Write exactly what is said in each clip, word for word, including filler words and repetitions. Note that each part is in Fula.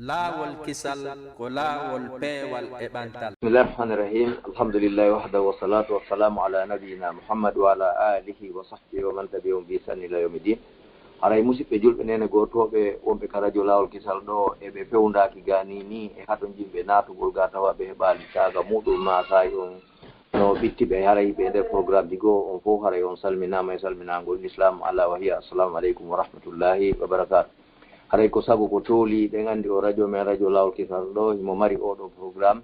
Laawol kisal ko laawol peewal e ɓantal. بسم الله الرحمن الرحيم. الحمد لله وحده والصلاة والسلام على نبينا محمد وعلى آله وصحبه ومن تبعهم بإحسان إلى يوم الدين. Haray musidɓe julɓe, neene gootooɓe wonɓe ka radio Laawol Kisal ɗo, e ɓe fewndaaki ga ni ni e hatonjinɓe naatugol ga tawa ɓe heɓaali caaga muɗum ma saa'i on no ɓitti ɓe, haray ɓe nder programmeji goo on fof, haray on salminaama e salminaangol Islam, ala wa hiya, assalamu aleykum wa rahmatullahi wa barakatuh. Haray ko sago ko tooli, ɗen anndi o radio men, radio Laawol Kisal ɗo, himo mari oɗo programme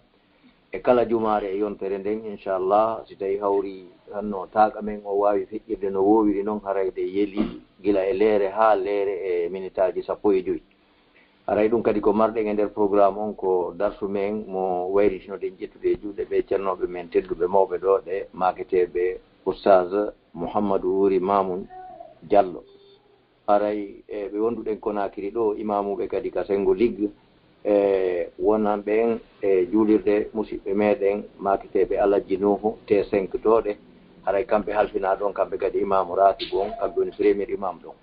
e kala jumaare e yontere nden, inchallah, si tawi hawri hanno taaqa men o waawi feƴƴirde no woowiri non, haray ɗe yeli gila e leere haa leere e minitaaji sappo e joy. Haray ɗum kadi ko marɗen e nder programme on, ko darsu men mo wayritinoɗen ƴettude e juuɗe ɓe cennooɓe men tedduɓe mawɓe ɗo, ɗe maaketeeɓe Oustaz Mouhammadou Wuri Mamoun Diallo. Haray e ɓe wonduɗen Conakry ɗo, imaamuɓe kadi ka Sengo Ligue, e wonan ɓen e juulirde musiɓɓe meɗen maaketeeɓe Alhaji Nuhu T cinq tooɗe. Haray kamɓe halfinaa ɗon, kamɓe kadi imaamu Ratib on, kamɓe woni premier imam ɗon.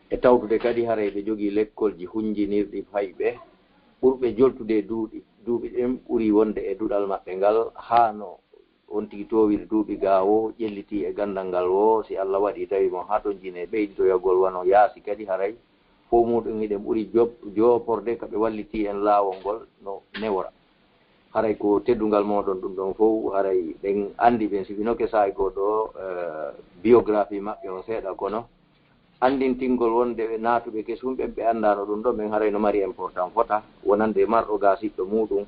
E tawtude kadi haray ɓe jogii lekkolji hunjinirɗi fayɓe ɓurɓe joltude e duuɗi, duuɓi ɗin ɓuri wonde e duɗal maɓɓe ngal, haa no on tigi toowiri duuɓi ga woo, ƴellitii e ganndal ngal woo, si Alla waɗii tawi mo hatonjinee ɓeyditoyagol wano yaasi kadi, haray fow muuɗum hiɗen ɓuri job-, jooporde ka ɓe wallitii en laawol ngol no newora. Haray ko teddungal mooɗon ɗum ɗon fow, haray ɗen anndi ɓen, si ɓe no ke saa'i goo ɗo, eh, biographie maɓɓe on seeɗa, kono anndintingol wonde ɓe naatuɓe kesum ɓen ɓe anndaano ɗum ɗon, ɓen haray no mari important fota, wonande marɗo ga siɗɗo muuɗum,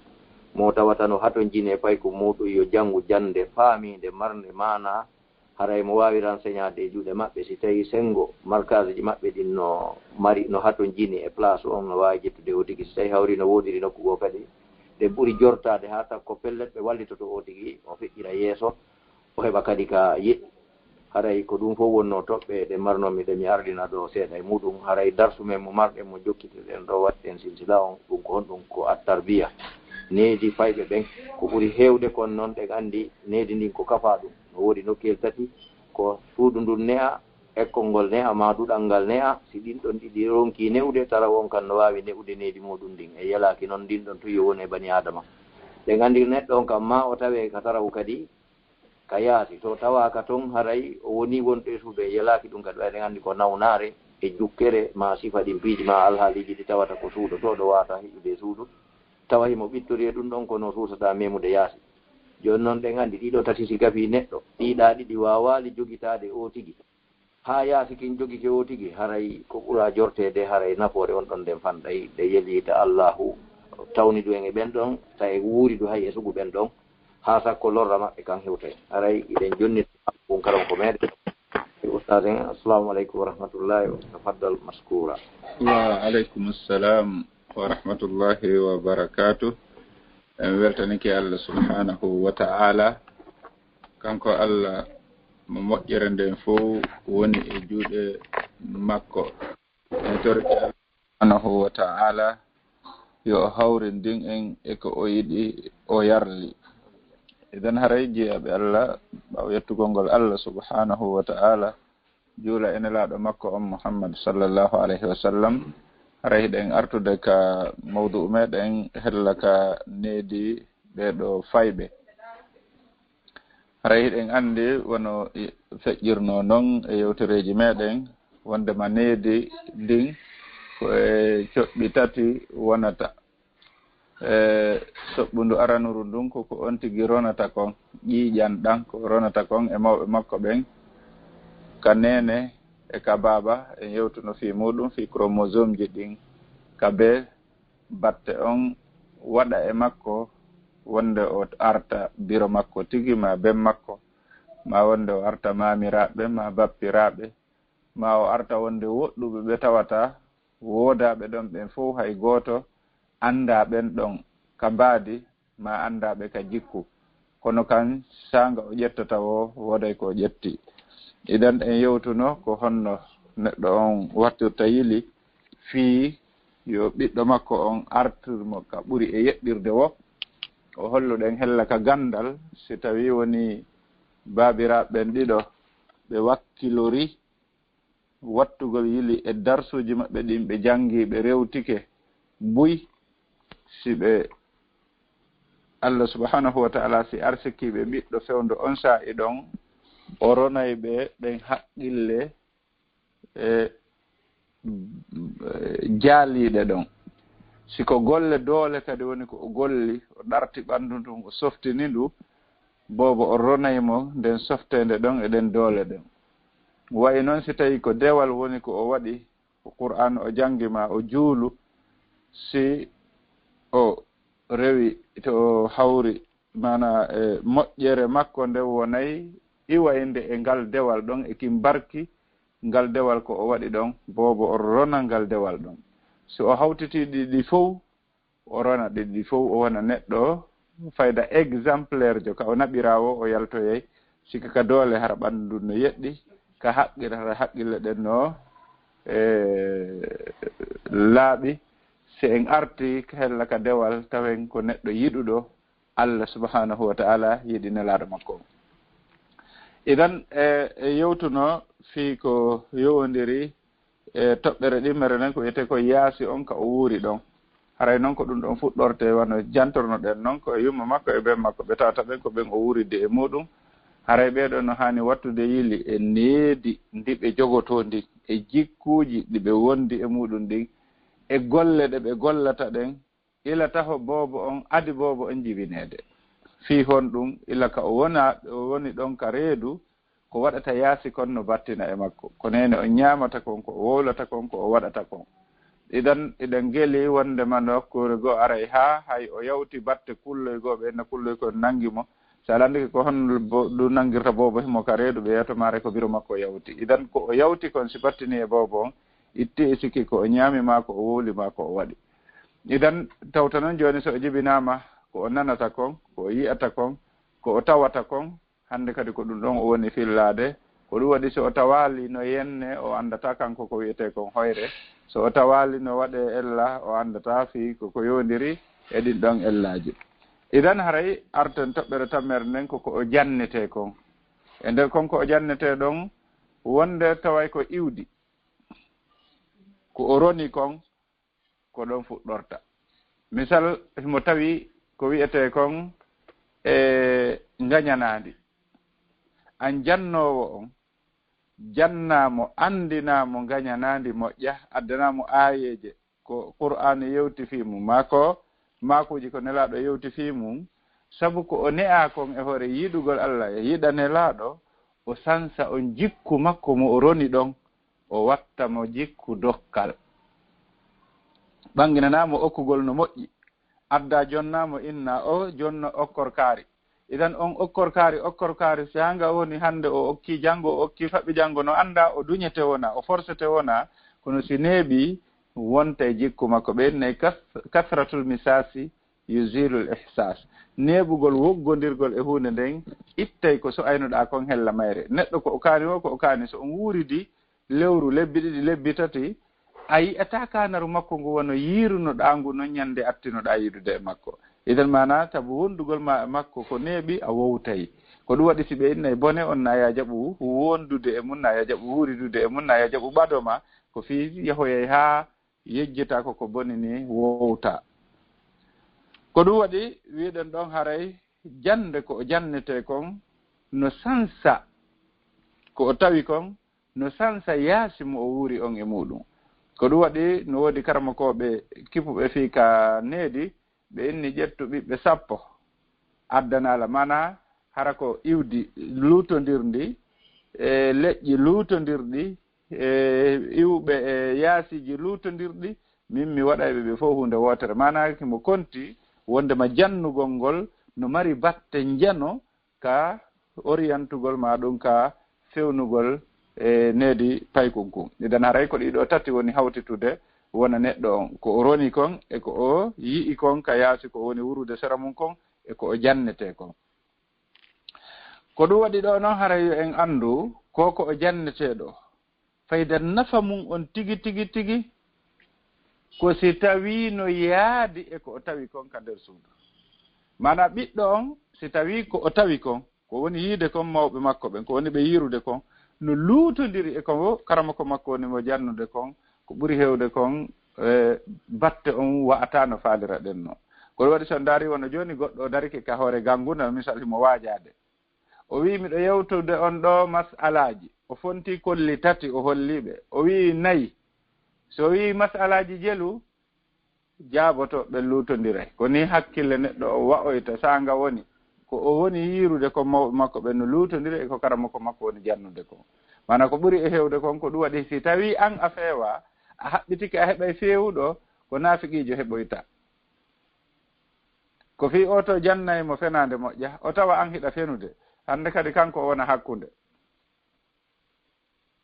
mo tawata no hatonjinee paykum muuɗum, yo janngu jannde faamiinde, marnde maanaa, haray mo waawi renseignaade e juuɗe maɓɓe, si tawii senngo markaasiji maɓɓe ɗin no mari, no hatonjini e place on, no waawi ƴettude o tigi, si tawii hawri no woodiri nokku goo kadi, ɗe ɓuri jortaade haa takko pellet ɓe wallitoto o tigi, o feƴƴira yeeso, o heɓa kadi ka yeɗɗi. Haray ko ɗum fow wonnoo toɓɓe ɗe marnoomi ɗe mi ardina ɗo seeɗa e muuɗum. Haray darsu men mo marɗen mo jokkitiɗen ɗo, waɗɗen silsila on, ɗum ko honɗum? Ko at-tarbiya, needi fayɓe ɓen. Ko ɓuri heewde kon non, ɗen anndi needi ndin ko kafaa ɗum. No woodi nokkuyel tati, ko suudu ndun ne'a, ekkol ngol ne'a, maa duɗal ngal ne'a. Si ɗin ɗon ɗiɗi ronkii ne'ude, tarawon kan no waawi ne'ude needi muuɗum ndin. E yelaaki non, ndin ɗon tun yo wonu e bani Aadama. Ɗen anndi neɗɗo on kam, maa o tawee ka taraw kadi, ka yaasi. So tawaaka ton, haray o wonii wonɗo e suudu, e yelaaki ɗum kadi, ɓay ɗen anndi ko nawnaare e jukkere, maa sifa ɗin piiji, maa alhaaliiji ɗi tawata ko suuɗotooɗo waawata heƴude e suudu, tawa himo ɓittori e ɗum ɗon, kono o suusataa meemude yaasi. Jooni non, ɗen anndi ɗiɗo tati si gafii neɗɗo, ɗiɗa ɗiɗi waawaali jogitaade o tigi, haa yaasi kin jogike o tigi, haray ko ɓura jorteede, haray nafoore on ɗon nden fanɗay, ɗe yeliita Allaahu tawni du en e ɓen ɗon, tawi wuuri du hay e sugu ɓen ɗon, haa sakko lorra maɓɓe kan hewtay. Haray iɗen jonni ɗum karam ko meɗen. Ustaz en, assalamu aleykum wa rahmatullahi, wa tafaddal mashkura. Wa aleykum assalam wa rahmatullahi wa barakatuh. En weltanike Allah subhanahu wa ta'ala. Kanko Allah mo moƴƴere nden fow woni e juuɗe makko. En torike Allah subhanahu wa ta'ala yo o hawrindin en e ko o yiɗi, o yarli. Idan haray jiyaaɓe Allah, ɓaawo yettugol ngol Allah subhanahu wa ta'ala, juula e nelaaɗo makko on Muhammad sallallahu alayhi wa sallam, haray hiɗen artude ka mawdu'u meɗen hella ka needi ɓeeɗo fayɓe. Haray hiɗen anndi wano i-, feƴƴirnoo non e yewtereeji meɗen, wondema needi ndin ko e coɓɓi tati wonata. E soɓɓundu aranuru ndun ko ko on tigi ronata kon, ƴiiƴan ɗan ko ronata kon e mawɓe makko ɓen, ka neene e ka baaba, en yewtuno fii muuɗum, fii chromosomeji ɗin, ka bee batte on waɗa e makko wonde o arta biro makko tigi, maa ben makko, maa wonde o arta maamiraaɓe, maa bappiraaɓe, maa o arta wonde woɗɗuɓe ɓe tawata woodaaɓe ɗon ɓen fow hay gooto anndaa ɓen ɗon ka mbaadi, maa anndaa ɓe ka jikku. Kono kan saanga o ƴettata woo, wooday ko o ƴetti. Idan en yewtuno ko honno neɗɗo on wattirta yili fii yo ɓiɗɗo makko on artir mo ka ɓuri e yeɗɗirde woo. O holluɗen hella ka ganndal, si tawii wonii baabiraaɓe ɓen ɗiɗo ɓe wakkilori wattugol yili e darsuuji maɓɓe ɗin ɓe janngi, ɓe rewtike buy, si ɓe, Allah subhanahu wa ta'ala si arsikiiɓe ɓiɗɗo fewndo on saa'i ɗon, o ronay ɓe ɗen haqqille e jaaliiɗe ɗon. Si ko golle doole kadi woni ko o golli, o ɗarti ɓanndu ndun, o softini ndu, boobo o ronay mo nden softeende ɗon e ɗen doole ɗen. Wa'i non si tawi ko dewal woni ko o waɗi, ko Qur'an o janngi ma o juulu, si o rewi to o hawri, maana e moƴƴere makko nde wonay iwayde e ngal dewal ɗon e kin barki, ngal dewal ko o waɗi ɗon, boobo o rona ngal dewal ɗon. Si o hawtiti ɗi, ɗi fow, o rona ɗi, ɗi fow, o wona neɗɗo fayda exemplaire jo, ka o naɓira o, o yaltoyay, sika ka doole hara ɓanndu ndun no yeɗɗi, ka haqqil-, hara haqqille ɗen no, e, laaɓi, si en arti ka hella ka dewal, tawen ko neɗɗo yiɗuɗo Allah subhanahu wa ta'ala, yiɗi nelaaɗo makko. Idan, e, e yewtuno fii ko yowondiri e toɓɓere ɗimmere nden ko wiyetee ko yaasi on ka o wuuri ɗon. Haray non ko ɗun ɗon fuɗɗortee wano jantornoɗen non ko e yumma makko e ben makko ɓe tata ɓen ko ɓen o wuuridi e muɗum. Haray ɓee ɗoo no haani wattude yili e needi ndi ɓe jogotoo ndin, e jikkuuji ɗi ɓe wondi e muɗum ɗin, e golle ɗe ɓe gollata ɗen, ila taho boobo on, adi boobo on jibineede. Fii honɗun? Ila ka o wona, o woni ɗon ka reedu, ko waɗata yaasi kon no battina e makko. Ko neene on ɲaamata kon, ko o wowlata kon, ko o waɗata kon. Idan, iɗen geli wondema nokkuure goo aray haa hay o yawti batte kulloy goo, ɓe inna kulloy kon nangi mo. Si a landike ko honno bo-, ɗun nangirta boobo himo ka reedu, ɓe wi'ata maare ko biro makko yawti. Idan, ko o yawti kon si battini e boobo on, itti e sikki ko o ɲaami maa ko o wowli maa ko o waɗi. Idan, tawta non jooni so o jibinaama ko o nanata kon, ko o yi'ata kon, ko o tawata kon, hannde kadi ko ɗun ɗon o woni fillaade. Ko ɗun waɗi si o tawaali no yenne, o anndata kanko ko wi'etee kon hoyre. So o tawaali no waɗee ella, o anndata fii ko ko yowondiri e ɗin ɗon ellaaji. Idan haray arten toɓɓere tammere nden ko ko o jannetee kon. E nder kon ko o jannetee ɗon, wonde taway ko iwdi, ko o roni kon, ko ɗon fuɗɗorta. Misal, himo tawi ko wi'etee kon e ngaɲanaandi. An jannoowo on, jannaa mo, anndinaa mo ngaɲanaandi moƴƴa, addanaa mo aayeeje ko Qur'aana yewti fii mun, maa ko maakuuji ko Nelaaɗo yewti fii mun, sabu ko o ne'aa kon e hoore yiɗugol Allah e yiɗa Nelaaɗo, o sansa on jikku makko mo o roni ɗon, o watta mo jikku dokkal. Ɓanginanaa mo okkugol no moƴƴi. Addaa jonnaa mo inna o jonno okkorkaari. Idan on okkorkaari, okkorkaari, si haa nga woni hannde o okki janngo, o okki faɓɓi janngo, no anndaa o duɲete wona, o forsete wona, kono si neeɓi, wonta e jikku makko. Ɓe innay kas-, kasratul misasi yuzilul ihsas. Neeɓugol woggondirgol e huunde nden ittay ko so aynuɗaa kon hella mayre. Neɗɗo ko o kaani o, ko o kaani so on wuuridi, lewru, lebbi ɗiɗi, lebbi tati, a yi'ataa kaanaru makko ngu wano yiirunoɗaa ngu non ɲande attinoɗaa yiidude e makko. Idan maanaa, sabu wondugol ma e makko ko neeɓi, a wowtay. Ko ɗun waɗi si ɓe innay bone on, na ya jaɓu wondude e mun, na ya jaɓu wuuridude e mun, na ya jaɓu ɓado ma, ko fii yahoyay haa yejjita ko ko boni ni wowta. Ko ɗun waɗi wi'uɗen ɗon haray jannde ko o jannetee kon no sansa ko o tawi kon, no sansa yaasi mo o wuuri on e muɗum. Ko ɗun waɗi no woodi karamokooɓe kipuɓe fii ka needi, ɓe inni ƴettu ɓiɓɓe sappo, addanaa la, maanaa hara ko iwdi luutondirndi, e leƴƴi luutondirɗi, e iwɓe e yaasiiji luutondirɗi, min mi waɗay ɓe ɓe fof huunde wootere. Maanaa himo konti wondema jannugol ngol no mari batte njano ka oriyantugol maa ɗum ka fewnugol e needi paykun kun. Idan haray ko ɗiɗo tati woni hawtitude wona neɗɗo on, ko o roni kon e ko o yi'i kon ka yaasi ko woni wuurude sera mun kon e ko o jannetee kon. Ko ɗum waɗi ɗo noon haray yo en anndu ko ko o jannetee ɗo. Fayda nafa mum on tigi, tigi, tigi, ko si tawii no yaadi e ko o tawi kon ka nder suudu. Maanaa ɓiɗɗo on, si tawii ko o tawi kon, ko woni yiide kon mawɓe makko ɓen, ko woni ɓe yiirude kon, no luutondiri e ko karamoko makko woni mo jannude kon, ko ɓuri heewde kon, e, batte on wa'ataa no faaliraɗen no. Ko ɗum waɗi so on ndaari wano jooni goɗɗo o darike ka hoore ganngu na, misal himo waajaade. O wi'i, "Miɗo yewtude on ɗoo mas'alaaji." O fonti kolli tati, o holli ɓe. O wi'i, "Nayi." So o wi'i mas'alaaji jelu, jaaboto ɓe luutondiray. Ko ni hakkille neɗɗo o wa'oyta, saanga woni ko o woni yiirude ko mawɓe makko ɓen no luutondira e ko karamoko makko woni jannude kon. Maana ko ɓuri e heewde kon ko ɗum waɗi si tawii an a feewaa, a haɓɓitike a heɓay feewuɗo, ko naafiqiijo heɓoyta. Ko fii oo to jannay mo fenaande moƴƴa, o tawa an hiɗa fenude. Hannde kadi kanko o wona hakkunde.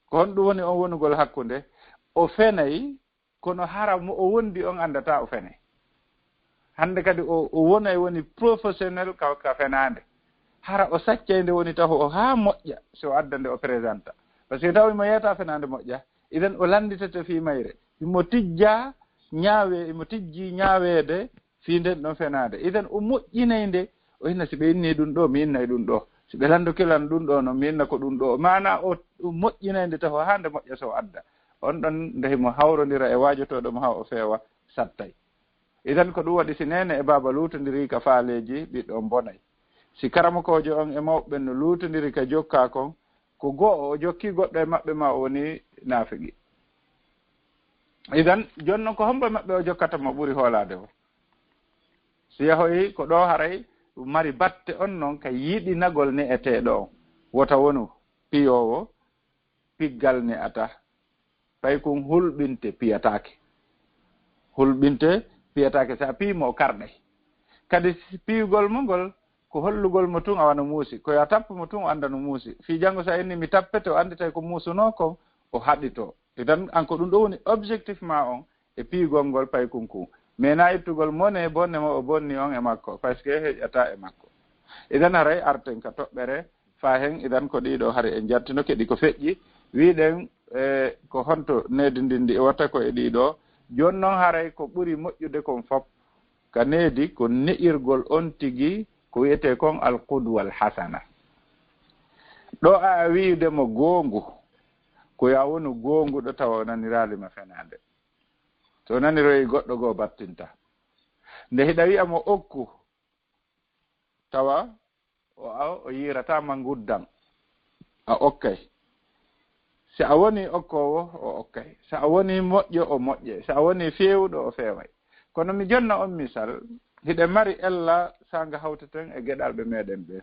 Ko honɗum woni on wonugol hakkunde? O fenay, kono hara mo o wondi on anndataa o fenay. Hannde kadi o, o wonay woni professionnel ka, ka fenaande. Hara o saccay nde woni taho o haa moƴƴa, si o adda nde o présenta. Par ce que tawi mo yeeta fenaande moƴƴa, idan o lannditete fii mayre. Himo tijja ñaawe, himo tijji ñaaweede fii nden ɗon fenaande. Idan o moƴƴinay nde, o inna si ɓe inni ɗum ɗoo, mi innay ɗum ɗoo. Si ɓe lanndoki lan ɗum ɗoo, no mi inna ko ɗum ɗoo. Maana o, o moƴƴinay nde taho haa nde moƴƴa so o adda. On ɗon nde himo hawrondira e waajotooɗo mo haa o feewa sattay. Idan ko ɗum waɗi si neene e baaba luutondirii ka faaleeji, ɓiɗɗo on bonay. Si karamokoojo on e mawɓe ɓen no luutondiri ka jokkaa kon, ko go'o o jokki goɗɗo e maɓɓe ma o woni naafiqi. Idan, jooni non ko hombo e maɓɓe o jokkata mo ɓuri hoolaade o? Si yahoyi ko ɗoo haray mari batte on non ka yiɗinagol ne'eteeɗo on. Wota wonu piyoowo piggal ne'ata. Paykun hulɓinte piyataake. Hulɓinte piyataake. Si a piyi mo o karɗay. Kadi si piyugol mo ngol ko hollugol mo tun a wano muusi. Ko yo a tappu mo tun o annda no muusi. Fii janngo si a inni mi tappete o annditay ko muusunoo kon o haɗitoo. Idan an ko ɗum ɗoo woni objectif maa on e piyugol ngol paykun kun. Mais na ittugol mone bonne mo o bonni on e makko, parce que heƴata e makko. Idan haray arten ka toɓɓere faa hen, idan ko ɗiɗo hari en jattino keɗi ko feƴƴi. Wiɗen, e, ko honto needi ndin ndi watta ko e ɗiɗo. Jooni non haray ko ɓuri moƴƴude kon fop ka needi ko ne'irgol on tigi ko wi'etee kon al qudwa al hasana. Ɗo a wi'ude mo goongu, ko yo a wonu goonguɗo tawa o naniraali ma fenaande. So o naniroyi goɗɗo goo battinta. Nde hiɗa wi'a mo okku, tawa o, o, o yiirataa ma nguddan. A okkay. Si a woni okkoowo, o okkay. Si a woni moƴƴo, o moƴƴay. Si a woni feewuɗo, o feeway. Kono mi jonna on misal, hiɗen mari ella saanga hawteten e geɗalɓe meɗen ɓe.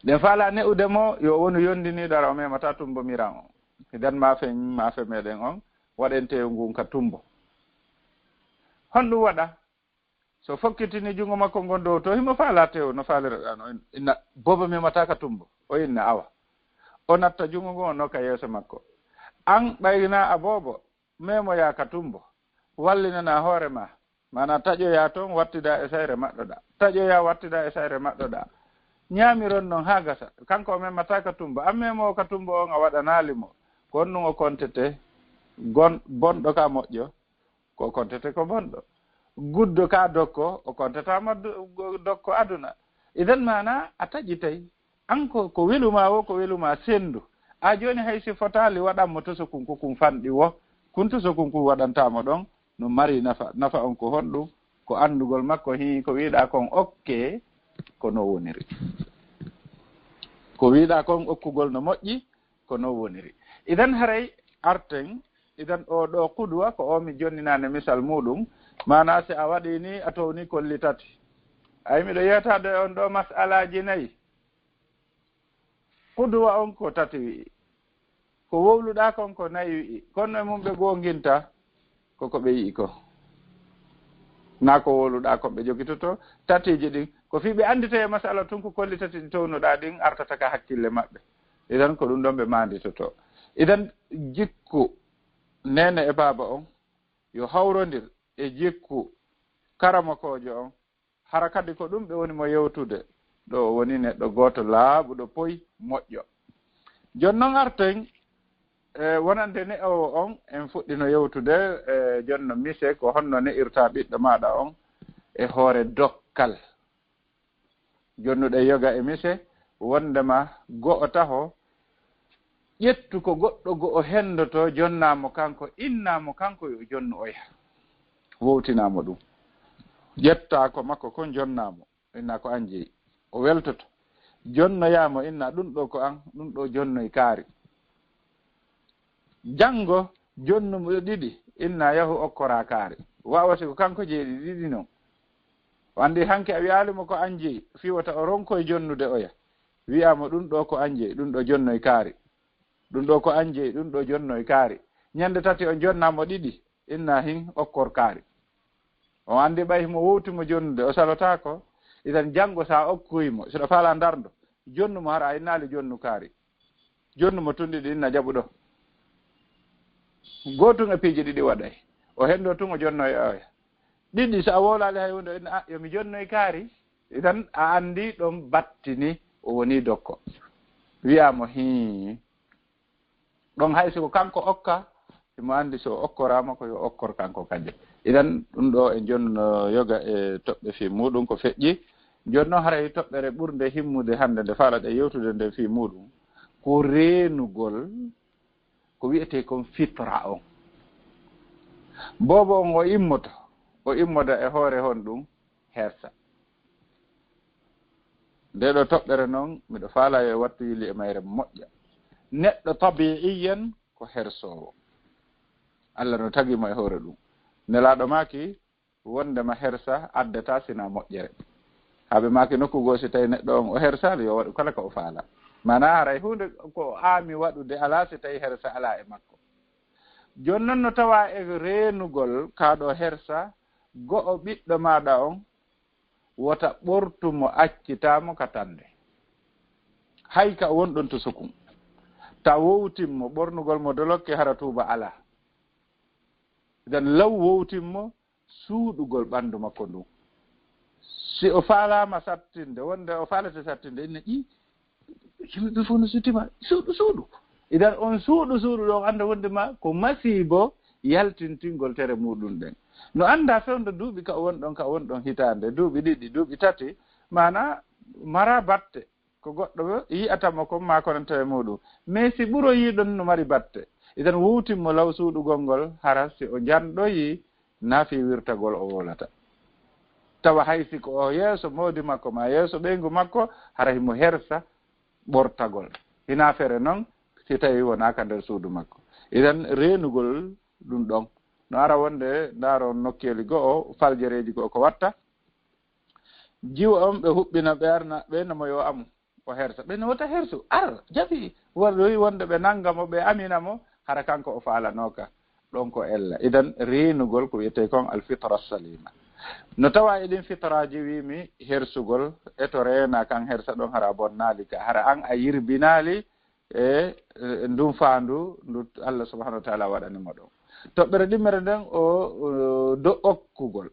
Ɗen faala ne'ude mo, yo wonu yondiniiɗo ara o memataa tumbo miran on. Hiɗen maafe, maafe meɗen on, waɗen teewu ngun ka tumbo. Honɗum waɗa? So fokkitini junngo makko ngon dow to, himo faalaa tew no faaliraɗaa no, inna, "Boobo, memataa ka tumbo." O inna, "Awa." O natta junngo ngon, o nokka yeeso makko. An ɓayna a boobo, memoyaa ka tumbo. Wallinanaa hoore maa. Maanaa taƴoyaa ton, wattidaa e sayre maɗɗoɗaa. Taƴoyaa, wattidaa e sayre maɗɗoɗaa. Ñaamiron non haa gasa. Kanko o memataa ka tumbo. An memoowo ka tumbo on a waɗanaali mo. Ko on ɗum o kontete gon-, bonɗo ka moƴƴo. Ko kontete ko bonɗo. Guddo ka dokko, o kontata ma do-, go-, dokko aduna. Idan maanaa a taƴitay. An ko, ko welu ma wo, ko welu ma sendu. A jooni hay si fotaali waɗan mo toso kun, ko kun fanɗi wo. Kun toso kun, kun waɗanta mo ɗon. No mari nafa. Nafa on ko honɗum? Ko anndugol makko hii ko wiɗaa kon okke, ko no woniri. Ko wiɗaa kon okkugol no moƴƴi, ko non woniri. Idan haray arten, idan o ɗo qudwa ko o mi jonninaane misal muɗum. Maanaa si a waɗi ni a towni kolli tati. Ay miɗo yewtaade on ɗo mas'alaaji nayi. Qudwa on ko tati wi'i. Ko wowluɗaa kon ko nayi wi'i. Kono e mum ɓe goonginta. Ko ko ɓe yi'i ko. Naa ko wowluɗaa kon ɓe jogitoto tatiiji ɗin. Ko fii ɓe anndita e masala tun ko kolli tati ɗi townuɗaa ɗin artata ka hakkille maɓɓe. Idan ko ɗum ɗon ɓe maanditoto. Idan jikku neene e baaba on yo hawrondir e jikku karamokoojo on. Hara kadi ko ɗum ɓe woni mo yewtude. Ɗo o woni neɗɗo gooto laaɓuɗo poy moƴƴo. Jooni non arten e wonande ne'oowo on, en fuɗɗino yewtude e jooni no mise ko honno ne'irta ɓiɗɗo maaɗa on e hoore dokkal. Jonnuɗe yoga e mise wondema go'o taho ƴettu ko goɗɗo go'o hendoto jonnaa mo kanko, innaa mo kanko yo jonnu oya. Wowtinaa mo ɗum. Ƴetta ko makko kon, jonnaa mo, inna ko an jeyi. O weltoto, jonnoyaa mo, inna ɗun ɗoo ko an, ɗun ɗoo jonnoy kaari. Janngo jonnu mo ɗiɗi, inna yahu okkoraa kaari. Waawa si ko kanko jeyi ɗi ɗiɗi non. O anndi hanki a wi'aali mo ko an jeyi, fii wota o ronkoy jonnude oya. Wi'aa mo ɗun ɗoo ko an jeyi, ɗun ɗoo jonnoy kaari. Ɗun ɗoo ko an jeyi, ɗun ɗoo jonnoy kaari. Ɲande tati on jonnaa mo ɗiɗi, inna hin okkor kaari. O anndi ɓay himo wowti mo jonnude, o salotaako. Idan janngo sa okkoy mo, si ɗo faalaa ndarndo, jonnu mo hara a innaali jonnu kaari. Jonnu mo tun ɗiɗi, inna jaɓu ɗoo. Gootun e piiji ɗiɗi waɗay. O henndoo tun o jonnoy oya. Ɗiɗi, so a wowlaali hay huunde, inna, "Ah, yo mi jonnoy kaari." Idan a anndi ɗon battini, o wonii dokko. Wi'aa mo, "Hii." Ɗon hay si ko kanko okka, himo anndi so okkoraama ko yo okkor kanko kadi. Idan ɗun ɗoo e jonno yoga e toɓɓe fii muuɗun ko feƴƴi. Jooni non haray toɓɓere ɓurnde himmude hannde nde faalaɗen yewtude nden fii muuɗun ko reenugol ko wi'etee kon fitra on. Boobo on o immoto, o immoda e hoore honɗun? Hersa. Ndee ɗoo toɓɓere non, miɗo faalaa yo en wattu yili e mayre moƴƴa. Neɗɗo tabi'iyan ko hersoowo. Allah no tagi mo e hoore ɗun. Nelaaɗo maaki wondema hersa addataa sinaa moƴƴere. Haa ɓe maaki nokku goo, si tawi neɗɗo on o hersaali, yo waɗu kala ko o faalaa. Maanaa haray huunde ko o aami waɗude alaa si tawi hersa alaa e makko. Jooni non no tawaa e reenugol kaa ɗoo hersa, go'o ɓiɗɗo maaɗa on, wota ɓortu mo, accitaa mo ka tannde. Hay ka wonɗon to sukun. Ta wowtin mo, ɓornugol mo dolokke hara tuuba alaa. Idan law wowtin mo, suuɗugol ɓanndu makko ndun. Si o faalaama sattinde, wonde o faalete sattinde, inna ƴii, yimɓe ɓe fof no suttima, suuɗu, suuɗu. Idan on suuɗu, suuɗu ɗon annda wondema ko masiibo yaltintingol tere muuɗun ɗen. No annda fewndo duuɓi ka o wonɗon, ka o wonɗon hitaande, duuɓi ɗiɗi, duuɓi tati, maanaa mara batte. Ko goɗɗo yi'ata mo kon maa konante e muuɗun. Mais si ɓuroyiiɗon no mari batte, idan wowtin mo law suuɗugol ngol, hara si o janɗoyi, naa fii wirtagol o wowlata. Tawa hay si ko o yeeso moodi makko maa yeeso ɓeyngu makko, hara himo hersa ɓortagol. Hinaa fere non si tawi wonaa ka nder suudu makko. Idan reenugol ɗun ɗon. No ara wonde ndaaron nokkeeli go'o, faljereeji go'o ko watta. Jiwo on ɓe huɓɓina ɓe arna, ɓe no mo yo amu. O hersa. Ɓe no wota hersu. Ar, jaɓi. Warɗoyi wonde ɓe nanga mo, ɓe amina mo, hara kanko o faalanooka. Ɗon ko ella. Idan reenugol ko wi'etee kon alfitra salima. No tawa e ɗin fitraaji wiimi hersugol, e to reena kan hersa ɗon hara bonnaali ka. Hara an a yirbinaali e, e ndun faandu ndu Allah subhanahu wa ta'ala waɗani mo ɗon. Toɓɓere ɗimmere nden o, o do okkugol.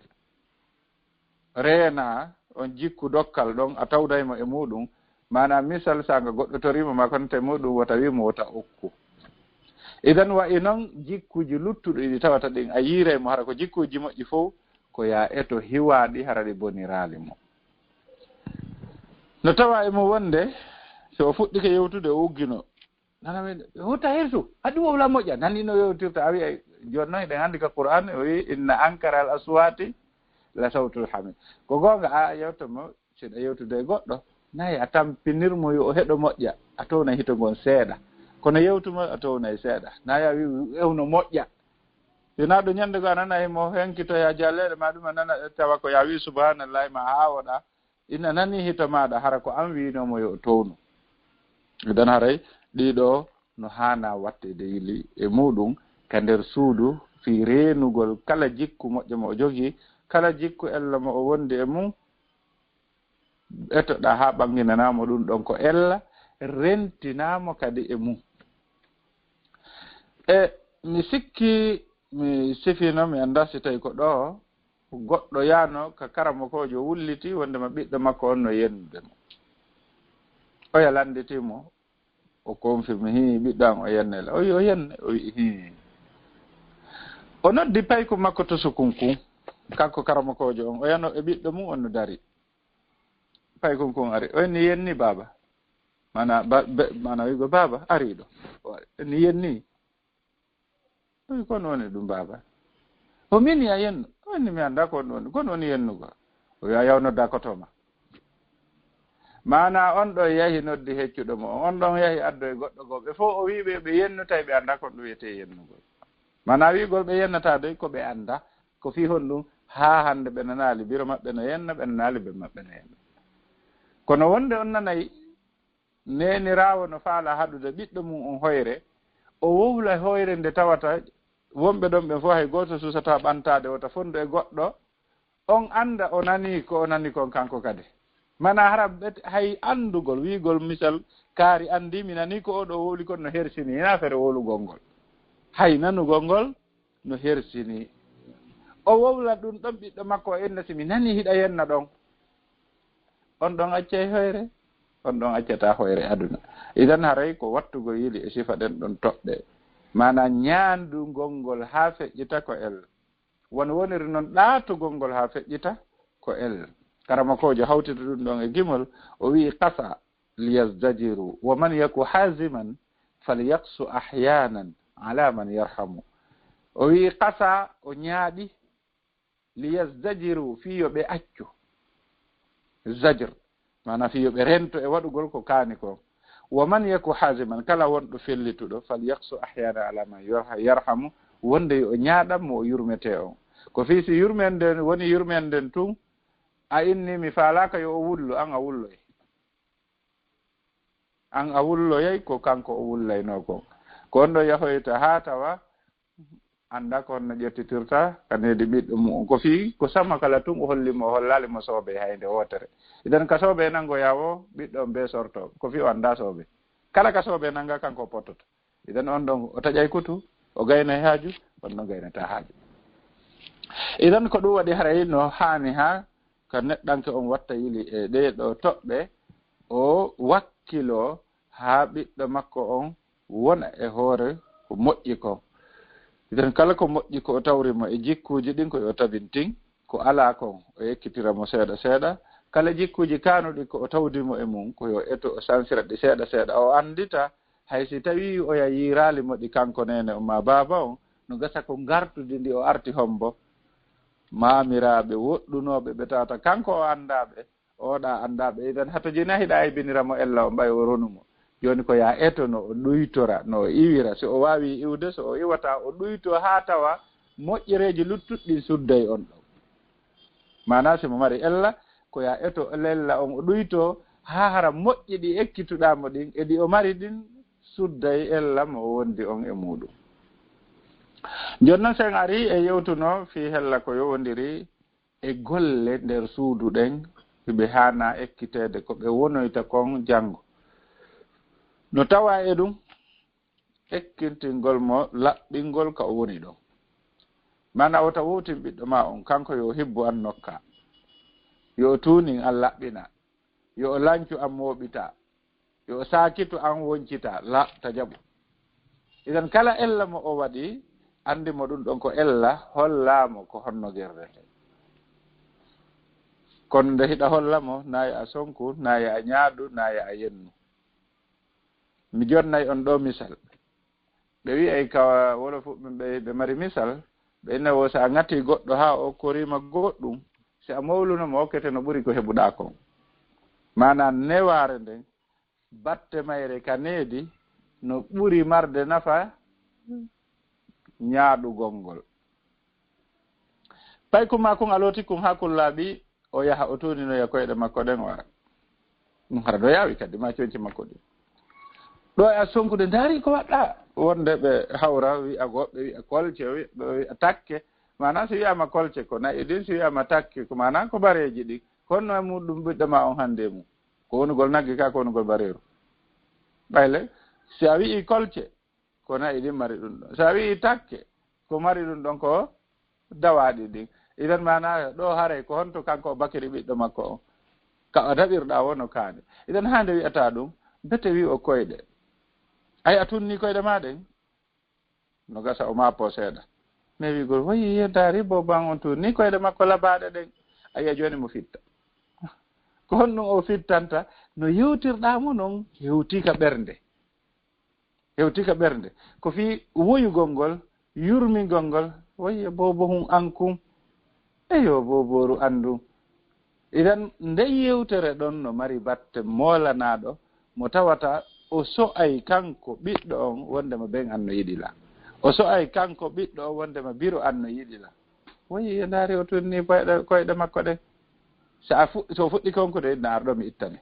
Reena on jikku dokkal ɗon a tawday mo e muuɗun. Maanaa misal sanga goɗɗo toriimo maa konante muuɗun wota wi'u mo wota okku. Idan wa'i non jikkuuji luttuɗi ɗi tawata ɗin a yiiray mo hara ko jikkuuji moƴƴi fow ko yaa eto hiwaaɗi hara ɗi boniraali mo. No tawa e mo wonde so o fuɗɗike yewtude o uggino. Nana men, hutta hersu, haɗi wowla moƴƴa. Nani no yewtirta, a wi'ay, jooni non hiɗen anndi ka Qur'an, o wi'i, "Inna ankara al aswati la sawtul hamir." Ko goonga, a yewta mo, si ɗa yewtude e goɗɗo, nayi a tampinir mo yo o heɗo moƴƴa, a towna hito ngon seeɗa. Kono yewtu mo, a towna e seeɗa. Nayi a wi'i, "Ewno moƴƴa." Yo naa ɗo ɲande goo a nana himo henkitoya jalleeɗe ma ɗum a nana tawa ko yaa wi'i, "Subhanallahi," ma haawoɗa. Ina nanii hito maaɗa, hara ko an wi'inoo mo yo o townu. Idan haray ɗiɗo no haanaa watteede yili e muuɗum ka nder suudu fii reenugol kala jikku moƴƴo mo o jogii, kala jikku ella mo o wondi e mum, etoɗaa haa ɓannginanaa mo ɗum ɗon ko ella, rentinaa mo kadi e mum. E mi sikki mi sifiino, mi anndaa si tawi ko ɗo goɗɗo yaano ka karamokoojo wulliti wondema ɓiɗɗo makko on no yennude mo. Oya lannditi mo, o confirme, "Hii, ɓiɗɗo an o yenne la?" O wi, "O yenne." O wi, "Hii." O noddi paykun makko to sukun kun, kanko karamokoojo on, o yano e ɓiɗɗo mum on no dari. Paykun kun ari, o inni, "Yenni baaba." Mana, ba-, be-, mana wi'ugo, "Baaba, ari ɗo." O ari, o inni, "Yenni." O wi, "Ko on woni ɗum, baaba?" "O min ya yenno." Woni mi annda ko on woni, ko on woni yennugol. O wiya yaw nodda koto ma. Maana on ɗo yahi noddi heccuɗo mo, on ɗon yahi addo e goɗɗo goo. Ɓe fof o wi'i ɓe ɓe yennu tawi ɓe annda ko on ɗo wiyetee yennugol. Maana wi'ugol ɓe yennata de ko ɓe annda, ko fii honɗum haa hannde ɓe nanaali biro maɓɓe no yenna, ɓe nanaali be maɓɓe no yenna. Kono wonde on nanay neeniraawo no faala haɗude ɓiɗɗo mum on hoyre, o wowla hoyre nde tawata wonɓe ɗon ɓen fof hay gooto suusataa ɓantaade wota fondu e goɗɗo, on annda o nanii ko o nani kon kanko kadi. Mana hara ɓet-, hay anndugol, wi'ugol misal, kaari anndi mi nanii ko oɗo wowli kon no hersini, hinaa fere wowlugol ngol. Hay nanugol ngol no hersini. O wowla ɗum ɗon ɓiɗɗo makko o inna si mi nanii hiɗa yenna ɗon. On ɗon accay hoyre, on ɗon accata hoyre aduna. Idan haray ko wattugol yili e sifa ɗen ɗon toɓɓe. Mana ñaandugol ngol haa feƴƴita ko ella. Won woniri noon ɗaatugol ngol haa feƴƴita ko ella. Karamokoojo hawtiti ɗum ɗon e gimol, o wi'i qasa liyazdajiru, wa man yaku haziman falyaqsu ahyanan ala man yarhamu. O wi'i qasa, o ñaaɗi, liyazdajiru, fii yo ɓe accu. Zajr, maana fii yo ɓe rento e waɗugol ko kaani kon. Wa man yaku haziman, kala wonɗo fellituɗo, falyaqsu ahyana ala man yarha-, yarhamu, wonde yo o ñaaɗan mo o yurmetee on. Ko fii si yurmenden woni yurmenden tun, a inni mi faalaaka yo o wullu, an a wulloy. An a wulloyay ko kanko o wullaynoo kon. Ko on ɗo yahoyta haa tawa annda ko honno ƴettitirta ka needi ɓiɗɗo mu'un. Ko fii ko sama kala tun o holli mo, o hollaali mo soobee hay nde wootere. Idan ka soobee nangoyaa woo, ɓiɗɗo on bee sorto. Ko fii o annda soobee. Kala ka soobee nanga kanko o pottoto. Idan on ɗon o taƴay kutu, o gaynay haaju, on ɗon gaynata haaju. Idan ko ɗum waɗi haray no haani haa ka neɗɗanke on watta yili e ɗee ɗoo toɓɓe, o wakkiloo haa ɓiɗɗo makko on wona e hoore ko moƴƴi kon. Idan kala ko moƴƴi ko o tawri mo e jikkuuji ɗin ko yo tabintin, ko alaa kon o ekkitira mo seeɗa seeɗa. Kala jikkuuji kaanuɗi ko o tawdi mo e mum ko yo eto o sansira ɗi seeɗa seeɗa, o anndita hay si tawii oya yiiraali mo ɗi kanko neene on maa baaba on, no gasa ko ngartudi ndi o arti hombo. Maamiraaɓe woɗɗunooɓe ɓe tawata kanko o anndaa ɓe, oɗa anndaa ɓe. Idan hato jina hiɗa aybinira mo ella o ɓay o ronu mo. Jooni ko yaa eto no o ɗuytora, no o iwira. Si o waawii iwde, so o iwataa, o ɗuytoo haa tawa moƴƴereeji luttuɗi ɗin sudday on ɗon. Maanaa si mo mari ella, ko yaa eto ella on o ɗuytoo haa hara moƴƴi ɗi ekkituɗaa mo ɗin, e ɗi o mari ɗin sudday ella mo o wondi on e muuɗum. Jooni non sen arii e yewtuno fii hella ko yowondiri e golle nder suudu ɗen, hiɓe haanaa ekkiteede ko ɓe wonoyta kon janngo. No tawaa e ɗum, ekkintingol mo laɓɓingol ka o woni ɗon. Maanaa wota wowtin ɓiɗɗo maa on, kanko yo o hibbu an nokka, yo o tuunin an laɓɓina, yo o lancu an mooɓita, yo o saakitu an woncita, la ta jaɓu. Idan kala ella mo o waɗi, anndi mo ɗum ɗon ko ella, hollaa mo ko honno gerdete. Kono nde hiɗa holla mo, naa yo a sonku, naa yo a ñaadu, naa yo a yennu. Mi jonnay on ɗoo misal. Ɓe wi'ay ka wolofu ɓe, ɓe mari misal, ɓe inna wo si a ŋati goɗɗo haa o okkoriima goɗɗum, si a mowluno mo okkete no ɓuri ko heɓuɗaa kon. Maanaa newaare nden, batte mayre ka needi no ɓuri marde nafa ñaaɗugol ngol. Paykum maa kun a looti kun haa kun laaɓi, o yaha o tuuninoya koyɗe makko ɗen o ara. Ɗum hara ɗo yaawi kadi ma conci makko ɗin. Ɗo e a sonkude ndaari ko waɗɗa wonde ɓe hawra wi'a goɓɓe wi'a kolce, wi'a takke. Maanaa si wi'aama kolce ko na'i ɗin, si wi'aama takke ko maanaa ko bareeji ɗin. Honno e muɗum ɓiɗɗo ma on hannde e mum? Ko wonugol nagge ka, ko wonugol bareeru. Ɓayle, si a wi'i kolce, ko na'i ɗin mari ɗum ɗon. Si a wi'i takke, ko mari ɗum ɗon ko dawaaɗi ɗin. Idan maanaa ɗo haray ko honto kanko o bakiri ɓiɗɗo makko on? Ka o daɓirɗa wono kaane. Idan haa nde wi'ata ɗum, bete wi'o koyɗe. Ay a tunni koyɗe ma ɗen? No gasa o maapo seeɗa. Mais wi'gol, wayi, ndaari booban on tun, ni koyɗe makko labaaɗe ɗen. A yi'a jooni mo fitta. Ko honɗum o fittanta? No yewtirɗaa mo non, hewtii ka ɓernde. Hewtii ka ɓernde. Ko fii woyugol ngol, yurmingol ngol, wayi, boobo hun an kun. Eyo, boobooru anndu. Idan, nde yewtere ɗon no mari batte moolanaaɗo mo tawata o so'ay kanko ɓiɗɗo on wondema ben an no yiɗi la. O so'ay kanko ɓiɗɗo on wondema biro an no yiɗi la. Woyi, e ndaari o tunni koyɗe, koyɗe makko ɗen. Sa a fu-, so fuɗɗi konkude, inna arɗo mi ittane.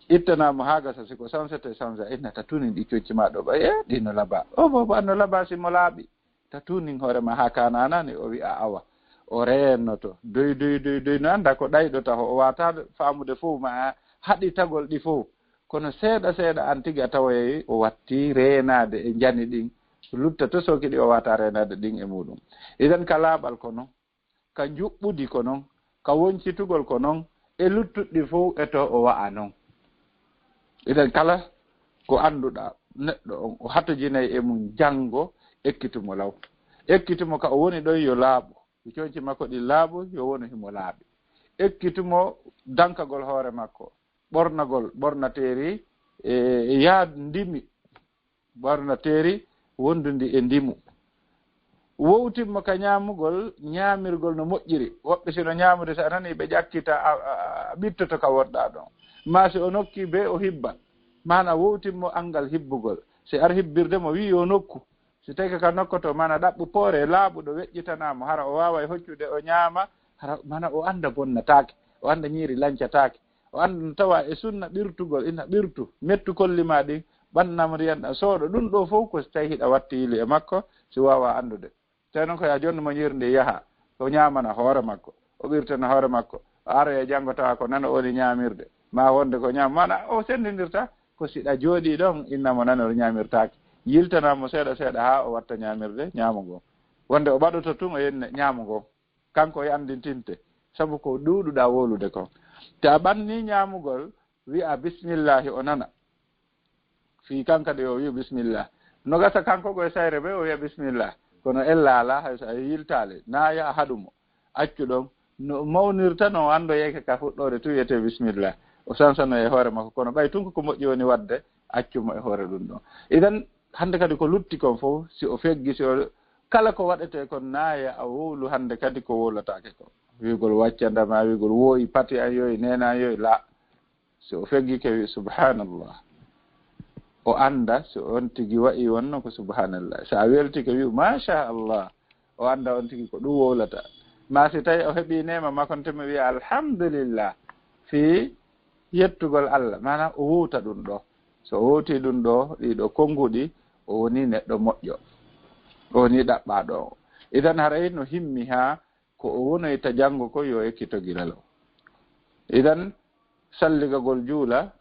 Ittana mo haa gasa, si ko sansete sansa, inna ta tunin ɗi conci ma ɗo ɓay, e ɗi no laba. O boobo an no laba si mo laaɓi. Ta tunin hoore ma haa kananani, o wi'a awa. O reennoto. Doy, doy, doy, doy, no annda ko ɗayɗo taho. O wata faamude fow ma haɗi tagol ɗi fow. Kono seeɗa, seeɗa an tigi a tawoyay o watti reenaade e njani ɗin. Lutta to sooki ɗi o wata reenaade ɗin e muɗum. Idan ka laaɓal ko non, ka njuɓɓudi ko non, ka woncitugol ko non, e luttuɗi fow e to o wa'a non. Idan kala ko annduɗa neɗɗo on, o hatojinay e mum janngo, ekkitu mo law. Ekkitu mo ka o woni ɗon yo laaɓu. Yo conci makko ɗi laaɓu, yo wonu himo laaɓi. Ekkitu mo dankagol hoore makko, ɓornagol, ɓornateeri, e, e yaad ndimi, ɓornateeri wondundi e ndimu. Wowtin mo ka ñaamugol, ñaamirgol no moƴƴiri. Woɓɓe si no ñaamude, so a nani ɓe ƴakkita, a, a, a ɓittoto ka wonɗa ɗon. Ma si o nokki be o hibba, maana wowtin mo anngal hibbugol. Si ar hibbirde mo, wi yo nokku. Si tawi ka nokkoto, maana ɗaɓɓu poore laaɓuɗo weƴƴitana mo, hara o waaway hoccude, o ñaama, hara, maana o annda bonnataake, o annda ñiiri lancataake, o annda no tawa e sunna ɓirtugol, ina ɓirtu, mettu kolli ma ɗin, ɓannam riyan ɗan sooɗo. Ɗum ɗo fow ko si tawi hiɗa watti yili e makko, si waawa anndude. Tawi noon ko yaa jonnu mo ñiiri ndi yaha, o ñaamana hoore makko, o ɓirtana hoore makko, o ara e janngo tawa ko nana woni ñaamirde, ma wonde ko ñaam, mana o senndindirta, ko si ɗa jooɗii ɗon, inna mo nana o ñaamirtaake. Yiltana mo seeɗa seeɗa haa o watta ñaamirde, ñaamo ngo. Wonde o ɓaɗoto tun o yenne ñaamo ngo. Kanko e anndintinte, sabu ko ɗuuɗuɗa wowlude kon. Te a ɓanni ñaamugol, wi'a bismillahi o nana. Fii kan kadi o wi'u bismillah. No gasa kanko ko e sayre ɓe o wi'a bismillah. Kono ella alaa, hay so a yiltaali, na yaha haɗu mo. Accu ɗon. No mawnirta no anndoyeyke ka fuɗɗoode tu wiyete bismillah. O sansano e hoore makko, kono ɓay tun ko ko moƴƴi woni waɗde, accu mo e hoore ɗum ɗon. Idan, hannde kadi ko lutti kon fof, si o feggi, si o, kala ko waɗetee kon na yaha wowlu hannde kadi ko wowlataake kon. Wi'ugol waccanda ma, wi'ugol wooyi pati an yoyi, neena an yoyi, la. Si o feggike wi subhanallah. O annda si on tigi wa'i wonno ko subhanallah. Si a weltike wi'u masha Allah. O annda on tigi ko ɗum wowlata. Ma si tawi o heɓi neema makko on tuma wi'a alhamdulillah. Fii yettugol Allah. Maana o wowta ɗum ɗo. So o wowti ɗum ɗo, ɗiɗo konnguɗi, o woni neɗɗo moƴƴo. O woni ɗaɓɓaaɗo. Idan haray no himmi haa ko o wonoyta janngo ko yo ekkito gila law. Idan salligagol juula,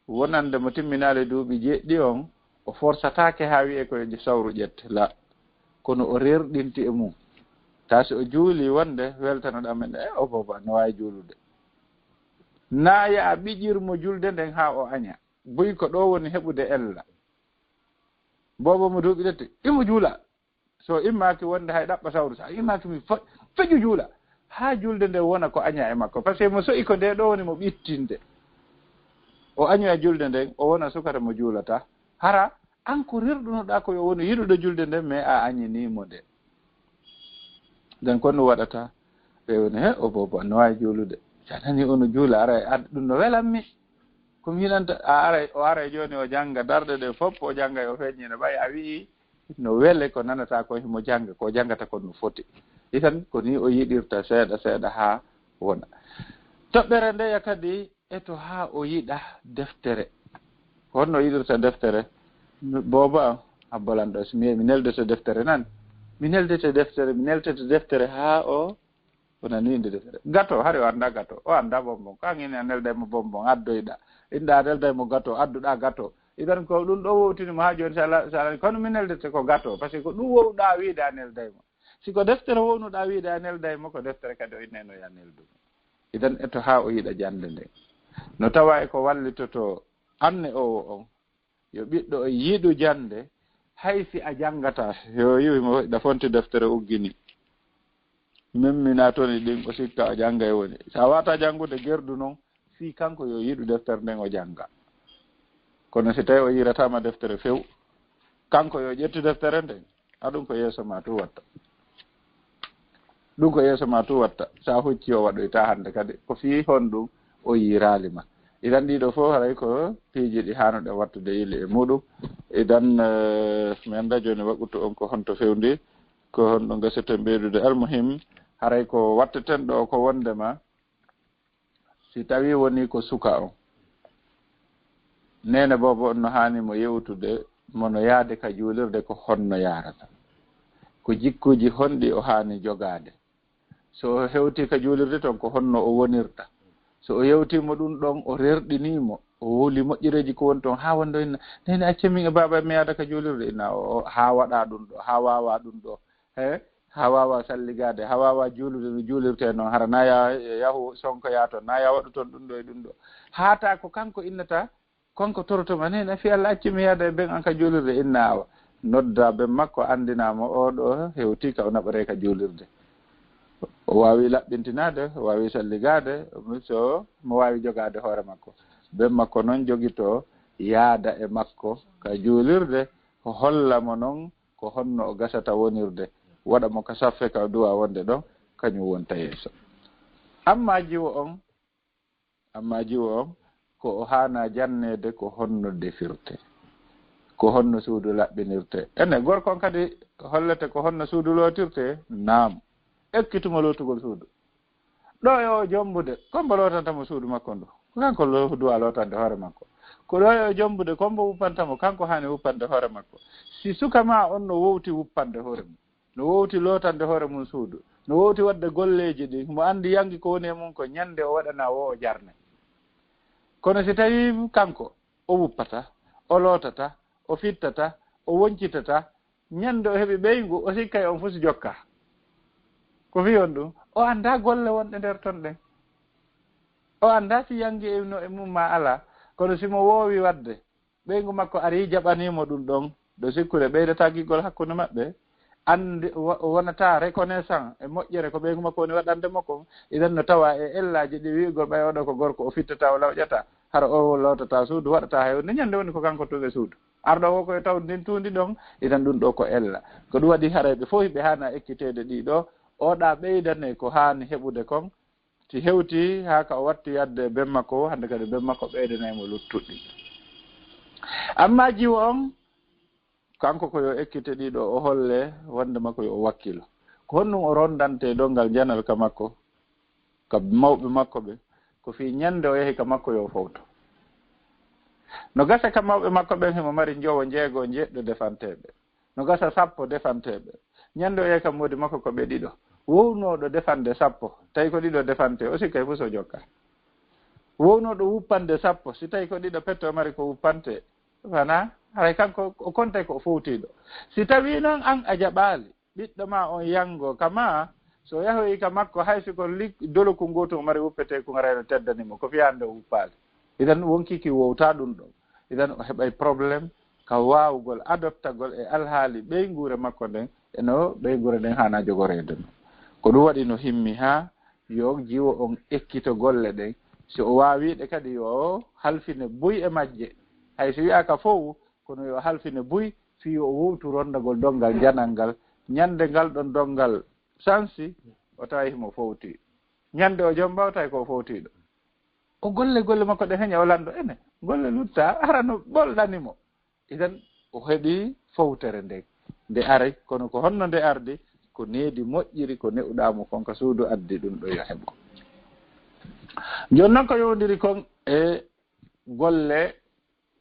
wonande mo timminaali duuɓi jeɗɗi on, o forsataake haa wi'e ko e sawru ƴette, la. Kono o rerɗinti e mum. Taa si o juuli wonde weltanoɗaa men, e o booba no waawi juulude. Naa yaha ɓiƴir mo julde nden haa o aña. Buy ko ɗo woni heɓude ella. Booba mo duuɓi ɗetti, imo juula. So immaaki wonde hay ɗaɓɓa sawru, so a immaaki mi fo-, feƴu juula. Haa julde nde wona ko aña e makko. Parce que mo so'i ko nde ɗo woni mo ɓittinde. O añoya julde nden, o wona sukara mo juulata. Hara, an ko rerɗunoɗaa ko yo wonu yiɗuɗo julde nden, mais a añini mo nde. Nden ko no waɗata, ɓe woni, he, o boobo, no waawi juulude. So a nani ono juula, ara e ad-, ɗum no welan mi. Ko mi yiɗanta, a ara, o ara jooni o jannga darɗe ɗe fof, o jannga o feññina, ɓay a wi'i, no wele ko nanata ko himo jannga, ko janngata ko no foti. Itan ko ni o yiɗirta seeɗa seeɗa haa wona. Toɓɓere ndeya kadi e to haa o yiɗa deftere. Honno o yiɗirta deftere? Booba am, abbolan ɗo, si mi, mi neldete deftere nan. Mi neldete deftere, mi neldete deftere haa o O nani inde deftere. Gato, hari o annda gato. O annda bonbon. Ko an ina nelday mo bonbon, addoyɗa. Inɗa nelday mo gato, adduɗa gato. Idan ko ɗum ɗo wowtini mo haa jooni, so Allah, so Allah, kono mi neldete ko gato. Parce que ko ɗum wowɗa wiide a nelday mo. Si ko deftere wownuɗa wiide a nelday mo, ko deftere kadi o innayno ya neldu mo. Idan eto haa o yiɗa jannde nde. No tawa e ko wallitoto anne o on. Yo ɓiɗɗo o yiɗu jannde, hay si a janngataa, yo yi'u mo ɗa fonti deftere uggini. Memminaa toon e ɗin, o sikka o janngay woni. So a waawataa janngude gerdu noon, fii kanko yo yiɗu deftere nden o jannga. Kono si tawii o yiɗataama deftere few, kanko yo ƴettu deftere nden, aɗum ko yeeso ma tun watta. Ɗum ko yeeso ma tu watta. So a huccii o waɗoyta hannde kadi. Ko fii honɗum o yiiraali ma. Idan ɗiɗo fof haray ko piiji ɗi haanuɗen wattude yili e muɗum. Idan eh, mi annda jooni waɗtu on ko honto fewndi, ko honɗum gaseten ɓeydude. Almuhim, haray ko watteten ɗo ko wondema si tawi woni ko suka on, neene boobo on no haani mo yewtude mo no yaade ka juulirde ko honno yaarata, ko jikkuuji honɗi o haani jogaade. So o hewti ka juulirde ton ko honno o wonirta. So o yewti mo ɗum ɗon o rerɗini mo, o wowli moƴƴereeji ko woni ton haa wonde o inna, neene acce min e baaba mi yaada ka juulirde inna o haa waɗa ɗum ɗo, haa waawa ɗum ɗo. He haa waawa salligaade, haa waawa juulude no juulirtee noon, hara na ya yahu sonkoyaa toon, na ya waɗu toon ɗum ɗo e ɗum ɗo. Haa taa ko kanko innata, kanko toroto ma, neene fii Alla accu mi yaada e ben an ka juulirde, inna awa. Nodda ben makko, anndina mo oo ɗo hewtii ka o naɓoree ka juulirde. O waawi laɓɓintinaade, o waawi salligaade, so mo waawi jogaade hoore makko. Ben makko noon jogitoo yaada e makko ka juulirde, o holla mo noon ko honno o gasata wonirde, waɗa mo ka saffe ka o duwa wonde ɗon, kañum wonta yeeso. Amma jiwo on, amma jiwo on, ko o haana janneede ko honno defirte, ko honno suudu laɓɓinirte. Ene, gorko on kadi hollete ko honno suudu lootirte? Naam. Ekkitu mo lootugol suudu. Ɗo e o jombude, kombo lootanta mo suudu makko ndu? Ko kanko lo-, duwa lootande hoore makko. Ko ɗo e o jombude, kombo wuppanta mo? Kanko haani wuppande hoore makko. Si suka ma on no wowti wuppande hoore mum, no wowti lootande hoore mum suudu, no wowti waɗde golleeji ɗi, mo anndi yangi ko woni e mum ko ñande o waɗana wo o jarne. Kono si tawi kanko o wuppata, o lootata, o fittata, o woncitata, ñande o heɓi ɓeyngu, o sikkay on fof si jokka. Ko fii on ɗum, o annda golle wonɗe nder ton ɗen. O annda si yangi e no e mum ma alaa. Kono si mo woowi waɗde, ɓeyngu makko ari jaɓanii mo ɗum ɗon, ɗo sikkude ɓeydata giggol hakkunde maɓɓe. Anndi wo-, wonata reconnaissant e moƴƴere ko ɓeyngu makko woni waɗande mo kon. Idan no tawa e ellaaji ɗi wi'ugol ɓay oɗo ko gorko, o fittata, o lawƴata, hara o lootata suudu, waɗata hay hunde. Ñande woni ko kanko tun e suudu. Arɗo o ko e tawde ndin tuundi ɗon, idan ɗum ɗo ko ella. Ko ɗum waɗi haray ɓe fof ɓe haana ekkiteede ɗi ɗo. Oɗa ɓeydane ko haani heɓude kon. Si hewti haa ka o watti yadde e ben makko o, hannde kadi ben makko ɓeydanay mo luttuɗi. Amma jiwo on, kanko ko yo ekkite ɗi ɗo, o holle wonde makko yo o wakkilo. Ko honɗum o rondante e dongal janal ka makko, ka mawɓe makko ɓe? Ko fii ñande o yahi ka makko yo o fowto. No gasa ka mawɓe makko ɓen himo mari njowo, njeego, njeɗɗo defanteeɓe. No gasa sappo defanteeɓe. Ñande o yahi ka moodi makko ko ɓe ɗiɗo. Wownooɗo defande sappo, tawi ko ɗiɗo defante, o sikkay fof so jokka. Wownooɗo wuppande sappo, si tawi ko ɗiɗo petto mari ko wuppante, fana, haray kanko o kontay ko o fowtiiɗo. Si tawi noon an a jaɓaali, ɓiɗɗo ma on yango kama, so yahoyi ka makko, hay si ko lik-, doloku ngootu o mari wuppetee, ko ngarayno teddani mo, ko fiyande o wuppaali. Idan wonki ki wowta ɗum ɗon. Idan o heɓay problème ka waawugol adoptagol e alhaali ɓeynguure makko nden, e no ɓeynguure nden haana jogoreede non. Ko ɗum waɗi no himmi haa yo jiwo on ekkito golle ɗen. Si o waawiiɗe kadi yo halfine buy e majje. Hay si wi'aaka fow, kono yo halfine buy fii yo o wowtu rondagol donngal janal ngal. Ñande ngal ɗon donngal sansi, o tawa himo fowti. Ñande o jomba, o tawi ko o fowtiiɗo. O golle golle makko ɗe heña o lanndo ene. Golle lutta, hara no ɓolɗani mo. Idan o heɓi fowtere nden. Nde aray, kono ko honno nde ardi? Ko needi moƴƴiri, ko ne'uɗaa mo kon ka suudu addi ɗum ɗo yo heɓo. Jooni non ko yowndiri kon e golle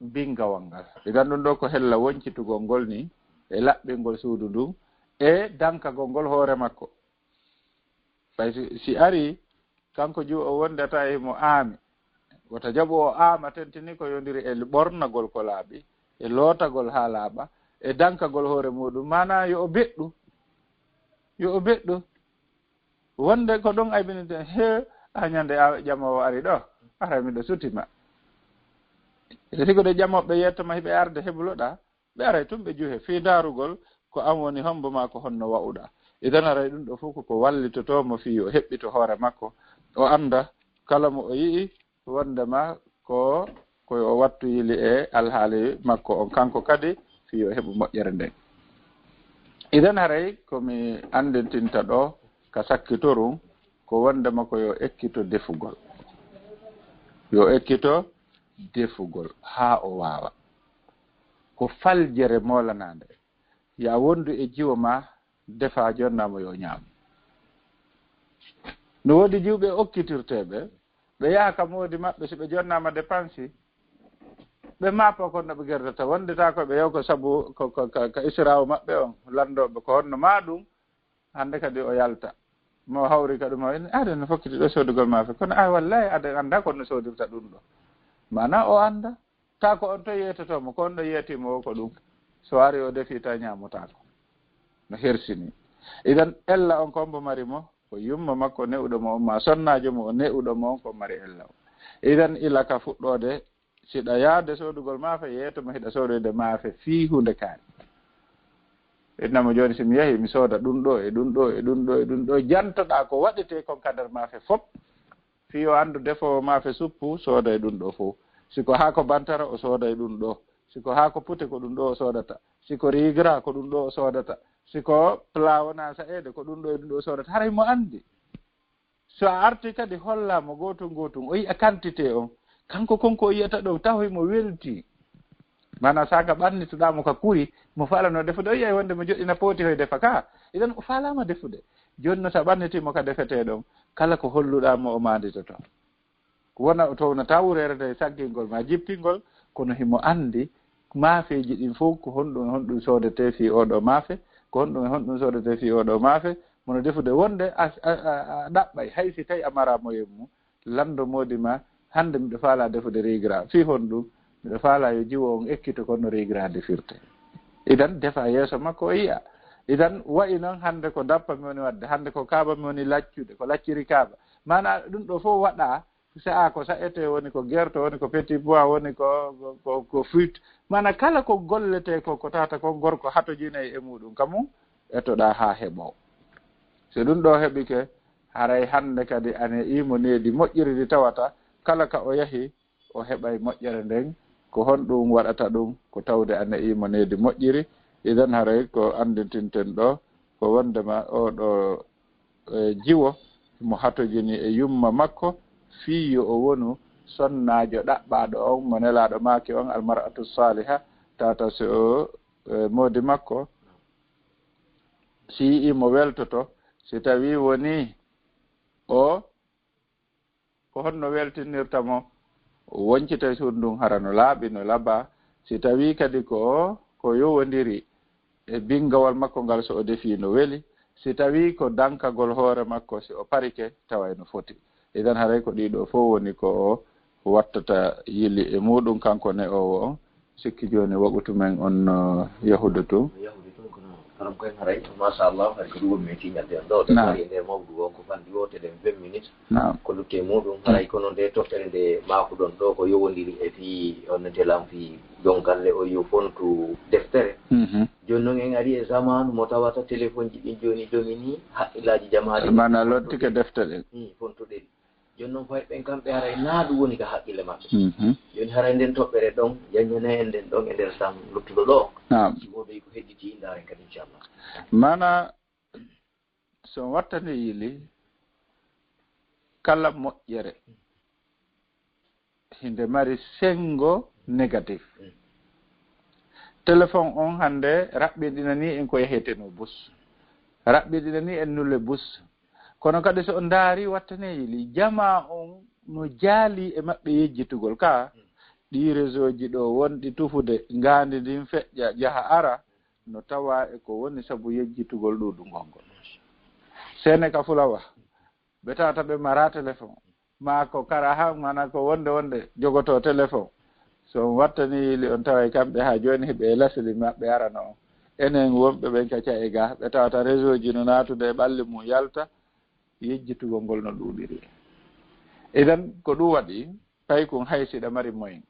bingawal ngal. Idan ɗum ɗo ko hella woncitugol ngol ni, e laɓɓingol suudu ndun, e dankagol ngol hoore makko. Ɓay si, si ari, kanko jiwo o wondata e mo aami. Wota jaɓu o aama, tentini ko yondiri e ɓornagol ko laaɓi, e lootagol haa laaɓa, e dankagol hoore muɗum. Maanaa yo o beɗɗu. Yo o beɗɗu. Wonde ko ɗon aybiniten, he, a ñande a ƴamoowo ari ɗo, ara miɗo sutima. E sigo ɗe ƴamooɓe yettoma hiɓe arde hebuloɗa, ɓe aray tun ɓe juhe fii daarugol ko an woni hombo maa ko honno wa'uɗa. Idan aray ɗum ɗo fof ko ko wallitotoo mo fii o heɓɓito hoore makko, o annda kala mo o yi'i wondema ko, ko yo o wattu yili e alhaali makko on, kanko kadi fii o heɓu moƴƴere nden. Idan haray ko mi anndintinta ɗo, ka sakkitorum, ko wondema ko yo ekkito defugol. Yo ekkito defugol haa o waawa. Ko faljere moolanaande. Yo a wondu e jiwo ma, defa, jonna mo yo ñaam. No woodi jiwɓe okkitirteeɓe, ɓe yaha ka moodi maɓɓe, si ɓe jonnaama depansi, ɓe maapo kon no ɓe gerdata. Wondata ko ɓe yew ko sabu ko, ko, ka, ka israawu maɓɓe on, lanndooɓe ko honno maa ɗum, hannde kadi o yalta. Mo hawri ka ɗum o inni, "Aɗa no fokkiti ɗo soodugol maafe." Kono, "Ay, wallahi, aɗa annda ko no soodirta ɗum ɗo." Maana o annda. Ta ko on to yeetoto mo, ko on ɗo yeeti mo o ko ɗum. So ari o defi ta ñaamotaako. No hersini. Idan ella on ko mbo mari mo, ko yumma makko ne'uɗo mo on, ma sonnaajo mo o ne'uɗo mo on ko mari ella on. Idan ila ka fuɗɗoode, siɗa yaade soodugol maafe, yeeto mo hiɗa soodoyde maafe fii huunde kaari. Inna mo jooni si mi yahi, mi sooda ɗum ɗo e ɗum ɗo e ɗum ɗo e ɗum ɗo, jantoɗaa ko waɗetee kon ka nder maafe fop. Fii o anndu defoowo maafe suppu, sooday ɗum ɗo fof. Si ko haako bantara, o sooday ɗum ɗo. Si ko haako pute, ko ɗum ɗo o soodata. Si ko rigra, ko ɗum ɗo o soodata. Si ko plat wona sa'eede, ko ɗum ɗo e ɗum ɗo o soodata. Haray mo anndi. So a arti kadi holla mo gootum gootum, o yi'a quantité on. Kanko kon ko o yi'ata ɗon, tahoy mo welti. Maana saaka ɓannituɗaa mo ka kuri, mo faalano defude, o yi'ay wonde mo joɗɗina pooti hoy defa ka. Idan o faalaama defude. Jooni no sa ɓannitii mo ka defetee ɗon, kala ko holluɗaa mo o maanditoto. Wona o townata wureere nde e saggingol ma jippingol, kono himo anndi maafeeji ɗin fof ko honɗum, honɗum soodetee fii oo ɗoo maafe, ko honɗum, honɗum soodetee fii oo ɗoo maafe. Mono defude wonde a, a, a, a ɗaɓɓay, hay si tawi a maraa moyen mum, lanndo moodi ma, "Hannde miɗo faalaa defude rigra." Fii honɗum? "Miɗo faalaa yo jiwo on ekkito ko no rigra defirte." Idan defa yeeso makko o yi'a. Idan wa'i noon hannde ko dappa mi woni waɗde, hannde ko kaaba mi woni laccude, ko lacciri kaaba. Maana ɗum ɗo fof waɗa, sa'a ko sa'etee woni, ko gerto woni, ko petit pois woni, ko, ko, ko, ko fruit. Maana kala ko golletee ko, ko tawata kon gorko hatojinay e muɗum, ka mum etoɗaa haa heɓoo. So ɗum ɗo heɓike, haray hannde kadi ane imo needi moƴƴiri ndi tawata kala ka o yahi, o heɓay moƴƴere nden. Ko honɗum waɗata ɗum? Ko tawde a ne'ii mo needi moƴƴiri. Idan haray ko anndintinten ɗo, ko wondema oo ɗo, e, jiwo mo hatojini e yumma makko, fii yo o wonu sonnaajo ɗaɓɓaaɗo on, mo Nelaaɗo maaki on, almar'atu saaliha, tata si o, e, moodi makko, si yi'ii mo weltoto, si tawii wonii o ko honno weltinirta mo? Woncita e suudu ndun hara no laaɓi, no labaa. Si tawii kadi ko, ko yowondiri e binngawal makko ngal, so o defii no weli. Si tawii ko dankagol hoore makko, si o parike, taway no foti. Idan haray ko ɗii ɗoo fof woni ko o wattata yili e muɗum, kanko ne'oowo on. Sikki jooni waqutu men on no yahude tun. No yahude tun, kono haram koyen haray, machallah, hari ko ɗum woni men tiñalde on ɗo. Ɗen Naam. Ari e nder mawdu on ko fanɗi woote ɗen vingt minutes. Naam. Ko lutti e muɗum, haray kono nde toɓɓere nde maakuɗon ɗo ko yowondiri e fii on nante lam fii jon galle o yo fontu deftere. Mhm. Jooni noon en ari e zamaanu mo tawata téléphone ji ɗin jooni domini haqqillaaji jamaaɗi. Maana lottike defte ɗen. Hmm, fontuɗen. Jooni noon fay ɓen kamɓe haray naa ɗum woni ka haqqille maɓɓe. Mhm. Jooni haray nden toɓɓere ɗon, jaññanee en nden ɗon e nder tan luttuɗo ɗo. Naam. Si woodii ko hedditi, ndaaren kadi, inchallah. Maana, so wattani yili, kala moƴƴere, hinde mari senngo négatif. Mm. Téléphone on hannde raɓɓinɗinanii en ko yaheteno bus. Raɓɓinɗinanii en nulle bus. Kono kadi so on ndaari wattane yili, jamaa on no jaali e maɓɓe yejjitugol. Ka ɗii réseau ji ɗo wonɗi tufude, ngaandi ndin feƴƴa, jaha ara, no tawa e ko woni sabu yejjitugol ɗuuɗungol ngol. Seene ka fulawa, ɓe tawata ɓe mara téléphone. Ma ko kara han, mana ko wonde wonde jogoto téléphone. So on wattani yili on taway kamɓe haa jooni hiɓe e lasli maɓɓe arano on. Enen wonɓe ɓen ka ca'e ga, ɓe tawata réseau ji no naatude e ɓalli mum yalta, yejjitugol ngol no ɗuuɗiri. Idan ko ɗum waɗi, paykun hay siɗa mari moyen.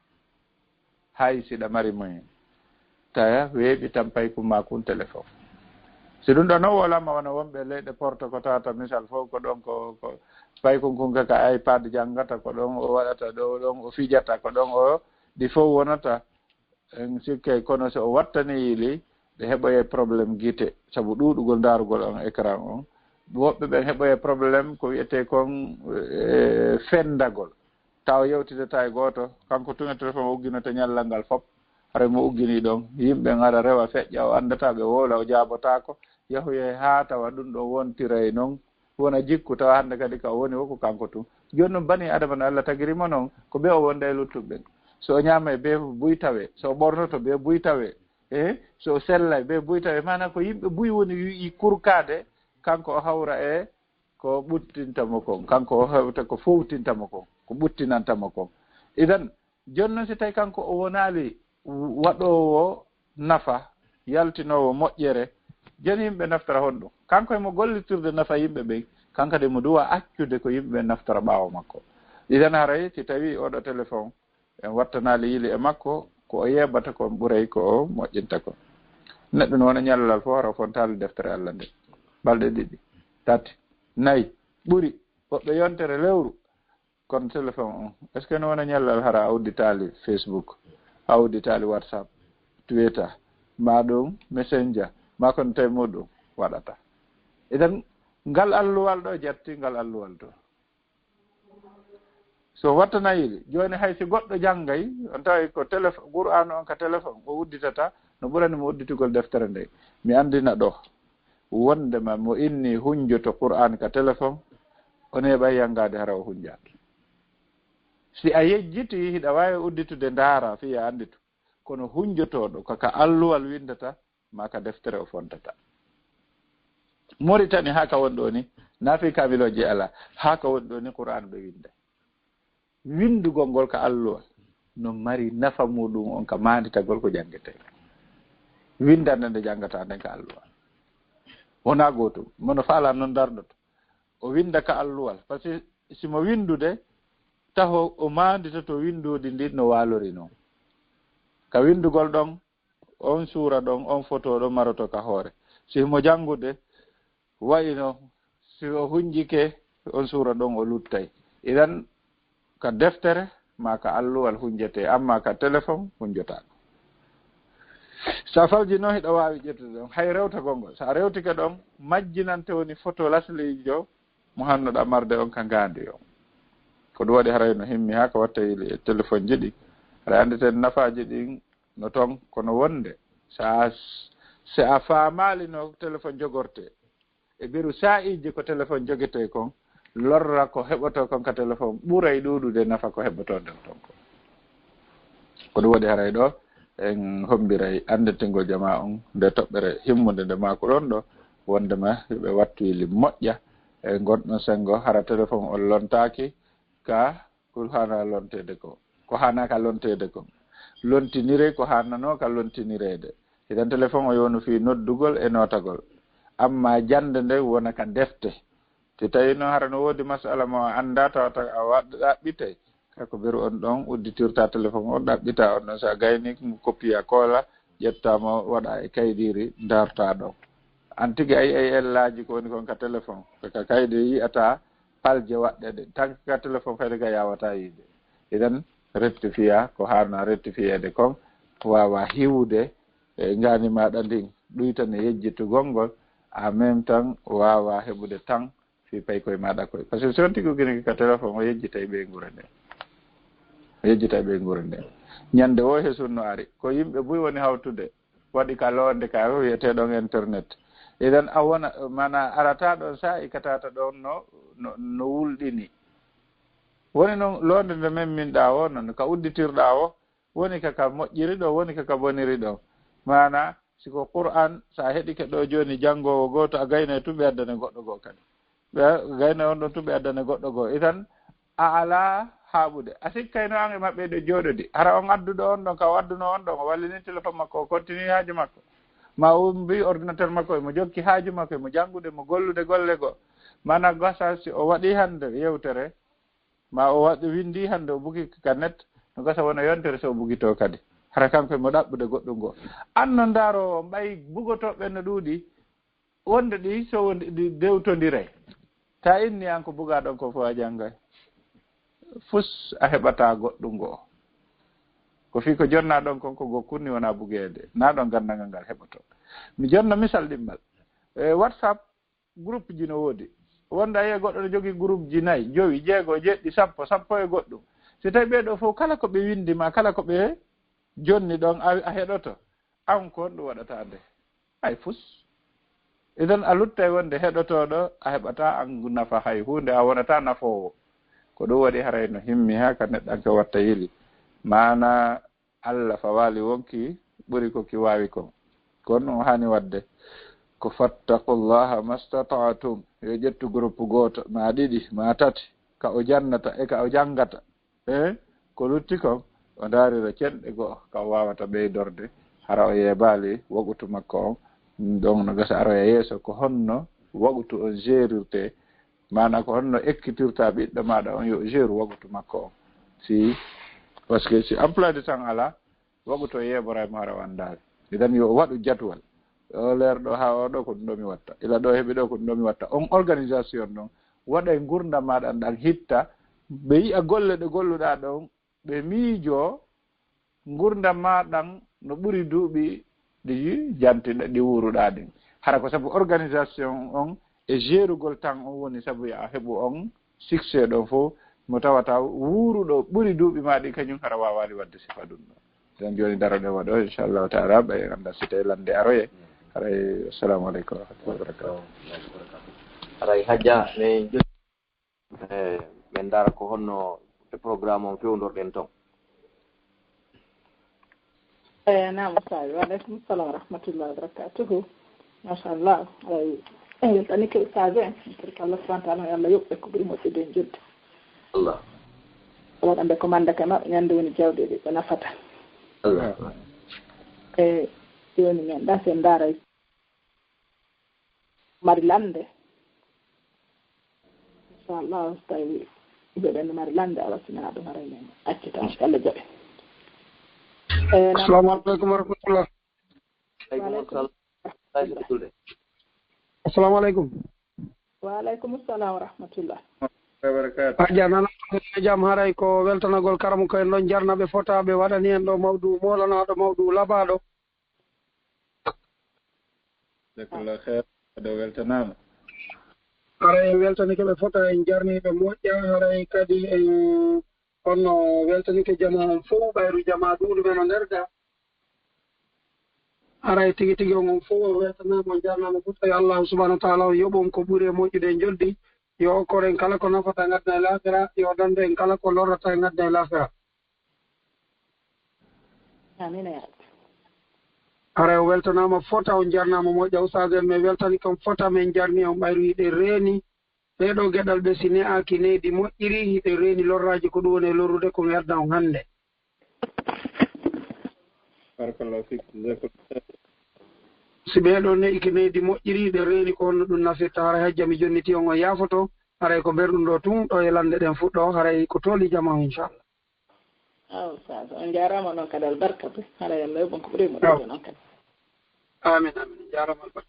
Hay siɗa mari moyen. Taya weeɓi tan paykun ma kun téléphone. Si ɗum ɗo non wolama wona wonɓe leyɗe porto ko tawata misal fof ko ɗon ko, ko paykun kun kaka iPad janngata ko ɗon o waɗata ɗo ɗon o fijata ko ɗon o ɗi fof wonata. En sikkay kono so o wattani yili ɓe heɓoye problème gite sabu ɗuuɗugol ndaarugol on écran on. Woɓɓe ɓen heɓoye problème ko wiyetee kon e fendagol. Taw yewtidata e gooto, kanko tun e téléphone o ugginata ñallal ngal fop. Haray mo uggini ɗon, yimɓe ngara rewa feƴƴa, o anndataa ɓe wowla, o jaabotaako. Yahoye haa tawa ɗun ɗon wontira e non, wona jikku, tawa hannde kadi ka o woni o ko kanko tun. Jooni non bani Adama no Allah tagiri mo non, ko ɓe o wonda e luttuɓe ɓen. So o ñaamay bee buy tawe, so o ɓornoto bee buy tawe, e so o sellay bee buy tawe. Maanaa ko yimɓe buy woni yi'i kurkaade, kanko o hawra e ko ɓuttinta mo kon, kanko o hewta ko fowtinta mo kon, ko ɓuttinanta mo kon. Idan, jooni non si tawi kanko o wonaali waɗoowo nafa, yaltinoowo moƴƴere, jooni yimɓe naftara honɗum? Kanko emo gollitirde nafa yimɓe ɓen, kanko kadi mo duwa accude ko yimɓe ɓen naftara ɓaawo makko. Idan haray si tawi oɗo téléphone en wattanaali yili e makko, ko o yeebata kon ɓuray ko o moƴƴinta kon. Neɗɗo no wona ñallal fof hara o fontaali deftere Allah nde. Balɗe ɗiɗi, tati, nayi, ɓuri, woɓɓe yontere lewru. Kono téléphone on, est-ce que no wona ñallal hara a udditaali Facebook, a udditaali WhatsApp, Twitter, ma ɗum Messenger, ma kono tawi muɗum waɗata? Idan, ngal alluwal ɗo jatti, ngal alluwal to. So wattana yili, jooni hay si goɗɗo janngay, on tawi ko téléphone, Qur'aanu on ka téléphone, o udditata, no ɓurani mo udditugol deftere nde. Mi anndina ɗo, wondema mo inni hunjoto Qur'aan ka téléphone, o neeɓay yanngaade hara o hunjaaki. Si a yejjiti, hiɗa waawi udditude ndaara fii a annditu. Kono hunjotooɗo ka, ka alluwal winndata, maa ka deftere o fontata. Moritani haa ka woni ɗoo ni, naa fii kaamilooji alaa, haa ka woni ɗoo ni Qur'aan ɓe winnda. Winndugol ngol ka alluwal no mari nafa muɗum on ka maanditagol ko janngetee. Winndannde nde janngataa nden ka alluwal wonaa gootum. Mo no faalaa non darnoto. O winnda ka alluwal. Par ce que si mo winndude, taho o maanditoto winndoodi ndin no waalori non. Ka winndugol ɗon, on suura ɗon, on foto ɗon maroto ka hoore. Si mo janngude, wayno si o hunjike, on suura ɗon o luttay. Idan, ka deftere, maa ka alluwal hunjetee, amma ka téléphone hunjotaako. Sa falji noon, hiɗa waawi ƴettude ɗon, hay rewtagol ngol. Sa rewtike ɗon, majjinante woni foto lasliijo mo hannuɗaa marde on ka ngaandi on. Ko ɗum waɗi haray no himmi haa ka watta yili e téléphone ji ɗi. Haray annditen nafaaji ɗin no ton, kono wonde sa, si a faamaali no téléphone jogortee, e beru saa'iiji ko téléphone jogetee kon, lorra ko heɓotoo kon ka téléphone ɓuray ɗuuɗude nafa ko heɓotoo nder ton kon. Ko ɗum waɗi haray ɗo en hombiray annditingol jamaa on nde toɓɓere himmunde nde maaku ɗon ɗo, wondema yo ɓe wattu yili moƴƴa e ngonɗon senngo, hara téléphone on lontaaki ka ko haanaa lonteede ko, ko haanaa ka lonteede kon. Lontiniree ko haananoo ka lontinireede. Hiɗen téléphone o yowno fii noddugol e nootagol. Amma jannde nde wona ka defte. Si tawii noon hara no woodi masala mo a anndaa, tawata a waɗ-, ɗaɓɓitay, ka ko beru on ɗon udditirta téléphone o, ɗaɓɓita on ɗon. So a gaynii mo, koppiya koola, ƴetta mo, waɗa e kaydiiri, ndaarta ɗon. An tigi a yi'ay ellaaji ko woni kon ka téléphone. Ko ka kaydi yi'ata palje waɗɗe ɗe. Tan ka téléphone kadi ka yaawataa yi'ude. Idan, rectifiya ko haanaa rectifiyeede kon, waawa hiwude e ngaandi maaɗa ndin, ɗuytan e yejjitugol ngol, en même temps waawa heɓude tan fii paykoy maaɗa koy. Par ce que si on tigi ugginike ka téléphone, o yejjitay ɓeynguure nde. O yejjitay ɓeynguure nde. Ñande woo he sunno ari, ko yimɓe buy woni hawtude, waɗi ka loonde ka wiyetee ɗon internet. Idan a wona, maanaa arataa ɗon saa'i ka tawata ɗon no, no, no wulɗini. Woni non loonde nde memminɗaa woo, non ka udditirɗaa woo, woni ka ka moƴƴiri ɗon, woni ka ka boniri ɗon. Maanaa, si ko Qur'aan, so a heɗike ɗoo jooni janngoowo gooto, a gaynay tun ɓe addane goɗɗo goo kadi. Ɓe gaynay on ɗon tun ɓe addane goɗɗo goo. Idan, a alaa haaɓude. A sikkayno an e maɓɓe eɗon jooɗodi. Hara on adduɗo on ɗon, ka o addunoo on ɗon, o wallini téléphone makko, o continue haaju makko. Ma o mbii ordinateur makko, emo jokki haaju makko, emo janngude, emo gollude golle goo. Maanaa gasa si o waɗii hannde yewtere, ma o waɗi, winndii hannde o bugi ka net, no gasa wona yontere so o bugitoo kadi. Hara kanko emo ɗaɓɓude goɗɗum goo. An no ndaaroowo on, ɓay bugotooɓe ɓen no ɗuuɗi, wonde ɗi so wonde ɗi dewtondiray. Ta inni an ko bugaa ɗon ko fof a janngay. Fus a heɓataa goɗɗum goo. Ko fii ko jonnaa ɗon kon ko goo kunni wonaa bugeede. Naa ɗon ganndal ngal heɓotoo. Mi jonna misal ɗimmal. E WhatsApp, groupe ji no woodi. Wonde a yiya goɗɗo no jogii groupe ji nayi, jowi, jeego, jeɗɗi, sappo, sappo e goɗɗum. Si tawi ɓee ɗoo fof kala ko ɓe winndi ma, kala ko ɓe jonni ɗon, a, a heɗoto. An ko honɗum waɗata nde? Hay fus. Idan a luttay wonde heɗotooɗo, a heɓataa an nafa hay huunde, a wonataa nafoowo. Ko ɗum waɗi haray no himmi haa ka neɗɗanke watta yili. Maana Allah fawaali wonki ɓuri ko ki waawi kon. Kono ɗum haani waɗde ko fattaqullaha mastata'tum. Yo ƴettu groupe gooto, ma ɗiɗi, ma tati, ka o jannata e ka o janngata. E ko lutti kon, o ndaarira cenɗe goo ka o waawata ɓeydorde, hara o yeebaali waqutu makko on. Ɗon no gasa aroya yeeso, ko honno waqutu on gérirte, maanaa ko honno ekkitirta ɓiɗɗo maaɗa on yo o géru waqutu makko on. Si, parce que si emploi de temps alaa, waqutu o yeeɓoray mo hara o anndaali. Idan yo o waɗu jadwal. O leer ɗo haa o ɗo ko ɗum ɗo mi watta. Ila ɗo heɓi ɗo ko ɗum ɗo mi watta. On organisation ɗon waɗay ngurdam maaɗa ɗan hitta. Ɓe yi'a golle ɗe golluɗaa ɗon, ɓe miijoo ngurdam maaɗa ɗan no ɓuri duuɓi ɗi jantiɗa, ɗi wuuruɗaa ɗin. Hara ko sabu organisation on e gérugol temps on woni sabu yo a heɓu on succès ɗon fof mo tawata wuuruɗo ɓuri duuɓi ma ɗin kañum hara waawaali waɗde sifa ɗum ɗon. Ɗon jooni daroɗen waɗo, inchallahu taala, ɓay annda si tawi lande aroye. Haray, assalamu aleykum wa rahmatullahi wa barakatuh. Haray hajja, min joni, eh, min ndaara ko honno e programme on fewndorɗen ton. Eh, naam, Ustaaz. Wa aleykum salam wa rahmatullahi wa barakatuhu. Machallah. Ay, en weltanike Ustaaz en. Barka Allah subhanahu wa taala, yo Allah yoɓɓe ko ɓuri moƴƴude e jodde. Allah. Waɗa ɓe ko manda ka maɓɓe, ñande woni jawɗe ɗe ɓe nafata. Allah. E jooni mi annda si en ndaaray mari lande. Inchallah, so tawi ɓe ɓen mari lande, ala sina ɗum haray men accita, Allah jaɓe. Eh, naam. Assalamu aleykum wa rahmatullah. Wa aleykum. Assalamu aleykum. Wa aleykum salam wa rahmatullah. Hajja nana jam, haray ko weltanagol karamu ko en ɗon jarnaɓe fotaaɓe waɗani en ɗo mawdu moolanaɗo mawdu labaɗo. Jazakallah khair. Ɗo weltanama. Haray en weltanike ɓe fota, en jarni ɓe moƴƴa, haray kadi en onno weltanike jama on fof, ɓayru jama ɗuɗuɓe no nder ga. Haray tigi tigi on on fof on weltanama, on jarnama fof, tawi Allahu subhanahu wa taala on yoɓon ko ɓuri e moƴƴude e joddi. Yo okkor en kala ko nafata ngadda e laakira, yo dando en kala ko lorrata e ngadda e laakira. Amin ya Rabbi. Haray o weltanama fota, on jarnama moƴƴa. Ustaaz en, min weltani kon fota, min jarni on ɓayru hiɗe reeni. Ɗee ɗoo geɗal ɓe si ne'aaki neydi moƴƴiri, hiɗe reeni lorraaji, ko ɗum woni e lorrude ko mi adda on hannde. Barakallahu fik, jazakallahu khair. Si ɓee ɗoo ne'ike neydi moƴƴiri, hiɗe reeni, ko honno ɗum nafirta? Haray hajja mi jonniti on, on yaafoto. Haray ko mberɗum ɗoo tun, ɗoo e lande ɗen fuɗɗoo, haray ko tooli jama on, inchallah. Aw, Ustaaz, on jaaraama noon kadi albarka be. Haray Allah yoɓon ko ɓuri moƴƴude noon kadi. Amin, amin. Jaaraama albarka.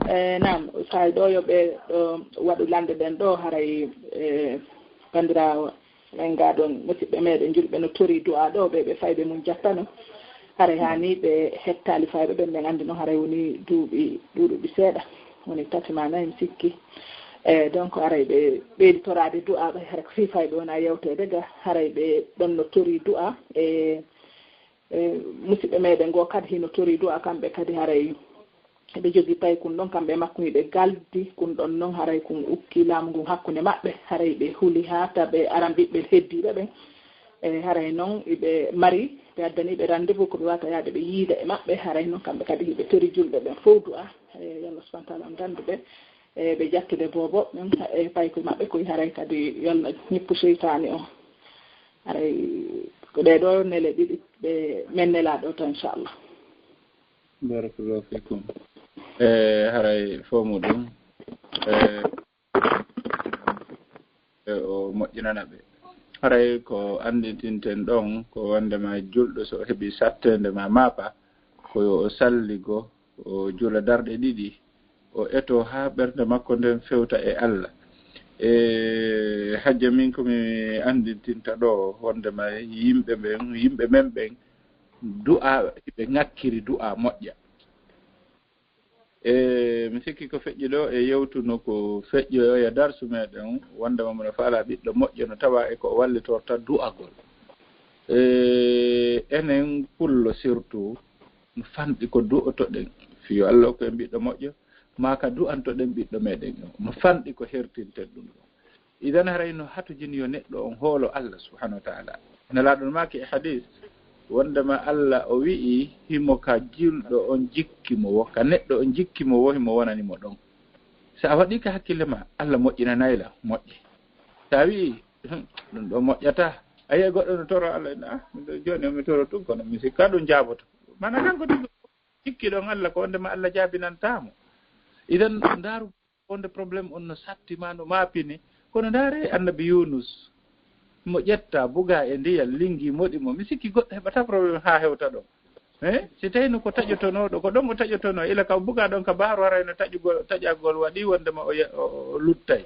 E naam, Ustaaz, ɗo yo ɓe ɗo waɗu lande ɗen ɗo, haray e banndiraawo men gaa ɗon, musidɓe meɗen julɓe no tori du'a ɗo, ɓe ɓe fayɓe mum jappano. Haray haani ɓe hettaali fayɓe ɓen, ɓen anndi noon haray woni duuɓi ɗuuɗuɓi seeɗa, woni tati ma nayi mi sikki. E donc haray ɓe ɓeydi toraade du'a ɓay hara ko fii fayɓe wona yewteede ga, haray ɓe ɗon no tori du'a e e musidɓe meɗen goo kadi hino tori du'a kamɓe kadi haray ɓe jogi paykun ɗon kamɓe e makko hiɓe galdi kun ɗon noon haray kun ukki laamu ngun hakkunde maɓɓe haray ɓe huli haa ta ɓe aran ɓiɓɓe heddiiɓe ɓen e haray noon iɓe mari ɓe addani ɓe rendez-vous ko ɓe wata yaade ɓe yiida e maɓɓe haray noon kamɓe kadi hiɓe tori julɓe ɓen fow du'a e yo Allah subhanahu wa taala on dandu ɓe e ɓe jattude boobo ɓen e paykoy maɓɓe koy haray kadi yo Allah ñippu seytaani o haray ko ɗee ɗoo nele ɗiɗi ɓe men nelaa ɗoo tan inchallah. Barakallahu fikum. E haray fof muɗum e e o moƴƴinana ɓe. Haray ko annditinten ɗon ko wondema julɗo so o heɓi satteende ma maafa ko yo o salligo o jula darɗe ɗiɗi o eto haa ɓernde makko nden fewta e Allah. E hajja min ko mi anndintinta ɗo wondema yimɓe ɓen yimɓe men ɓen du'a ɓe ŋakkiri du'a moƴƴa. E mi sikki ko feƴƴi ɗo e yewtuno ko feƴƴoyoya darsu meɗen, wondema mboɗo faala ɓiɗɗo moƴƴo no tawa e ko o wallitorta du'agol. E enen pullo surtout, no fanɗi ko du'otoɗen fiyo Allah ko en ɓiɗɗo moƴƴo, ma ka du'antoɗen ɓiɗɗo meɗen o. No fanɗi ko hertinten ɗum ɗo. Idan haray no hatojini yo neɗɗo on hoolo Allah subhanahu wa ta'ala. Nelaaɗo no maaki e hadis, wondema Allah o wi'i himo ka julɗo on jikki mo wo, ka neɗɗo on jikki mo wo himo wonani mo ɗon. So a waɗi ka hakkille ma, Allah moƴƴinanay la, moƴƴi. So a wi'i, "Hmm, ɗum ɗo moƴƴata." A yi'ay goɗɗo no toro Allah, ina, "Ah, min ɗo jooni o mi toro tun, kono mi sikka ɗum jaaboto." Mana kanko tigi jikki ɗon Allah ko wondema Allah jaabinantaa mo. Idan ndaaru wonde problème on no satti ma no maapini. Kono ndaare annabi Yunus, mo ƴetta, buga e ndiyam, lingi, moɗi mo. Mi sikki goɗɗo heɓata problème haa hewta ɗon. Eh, si tawino ko taƴotonooɗo, ko ɗon o taƴotonoo, ila ka o buga ɗon ka baharu, haray no taƴugol, taƴagol waɗi wondema o ya-, o, o luttay.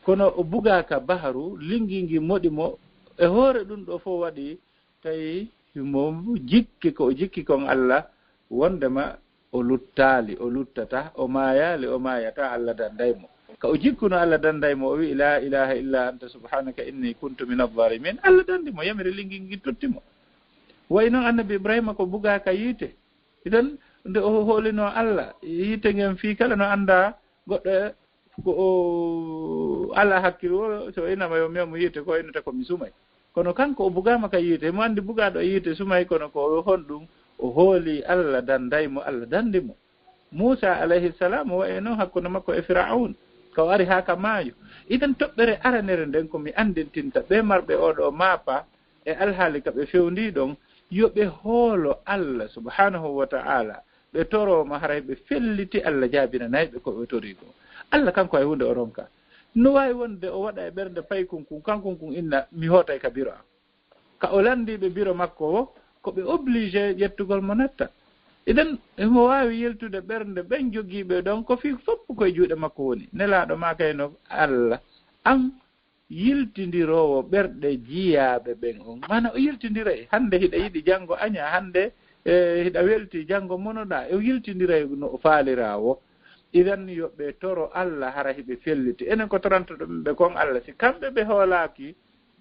Kono o buga ka baharu, lingi ngi moɗi mo, e hoore ɗum ɗo fof waɗi, tawi mo jikki ko o jikki kon Allah, wondema o luttaali, o luttata, o maayaali, o maayata, Allah danday mo. Ka o jikkuno Allah danday mo, o wi'i, "La ilaha illa anta subhanaka inni kuntu min adh-dhalimin." Allah dandi mo, yamiri lingi ngi totti mo. Wayi noon annabi Ibrahima ko buga ka yiite. Idan nde o hoolino Allah, yiite ngen fii kala no annda goɗɗo ko o ala hakkil wo, so inama yo memu yiite ko innata ko mi sumay. Kono kanko o bugaama ka yiite, mo anndi bugaaɗo e yiite sumay, kono ko honɗum o hooli Allah danday mo, Allah dandi mo. Muusa alayhi salam o wa'i noon hakkunde makko e Fir'aun, ka o ari haa ka maayo. Idan toɓɓere aranere nden ko mi anndintinta ɓe marɓe oɗo maapa e alhaali ka ɓe fewndi ɗon, yo ɓe hoolo Allah subhanahu wa ta'ala, ɓe torooma haray ɓe felliti Allah jaabinanay ɓe ko ɓe torii ko. Allah kanko hay huunde o ronka. No waawi wonde o waɗa e ɓernde paykun kun, kankun kun inna mi hootay ka biro am. Ka o lanndii ɓe biro makko wo, ko ɓe obligé ƴettugol mo natta. Idan, himo waawi yiltude ɓernde ɓen jogiiɓe ɗon, ko fii fof ko e juuɗe makko woni. Nelaaɗo maakayno Allah, an yiltindiroowo ɓerɗe jiyaaɓe ɓen on. Mana o yiltindiray, hannde hiɗa yiɗi, janngo aña, hannde, e, hiɗa welti, janngo monoɗaa. O yiltindiray no o faaliraa wo. Idan yo ɓe toro Allah hara hiɓe felliti. Enen ko torantoɗen ɓe kon Allah, si kamɓe ɓe hoolaaki,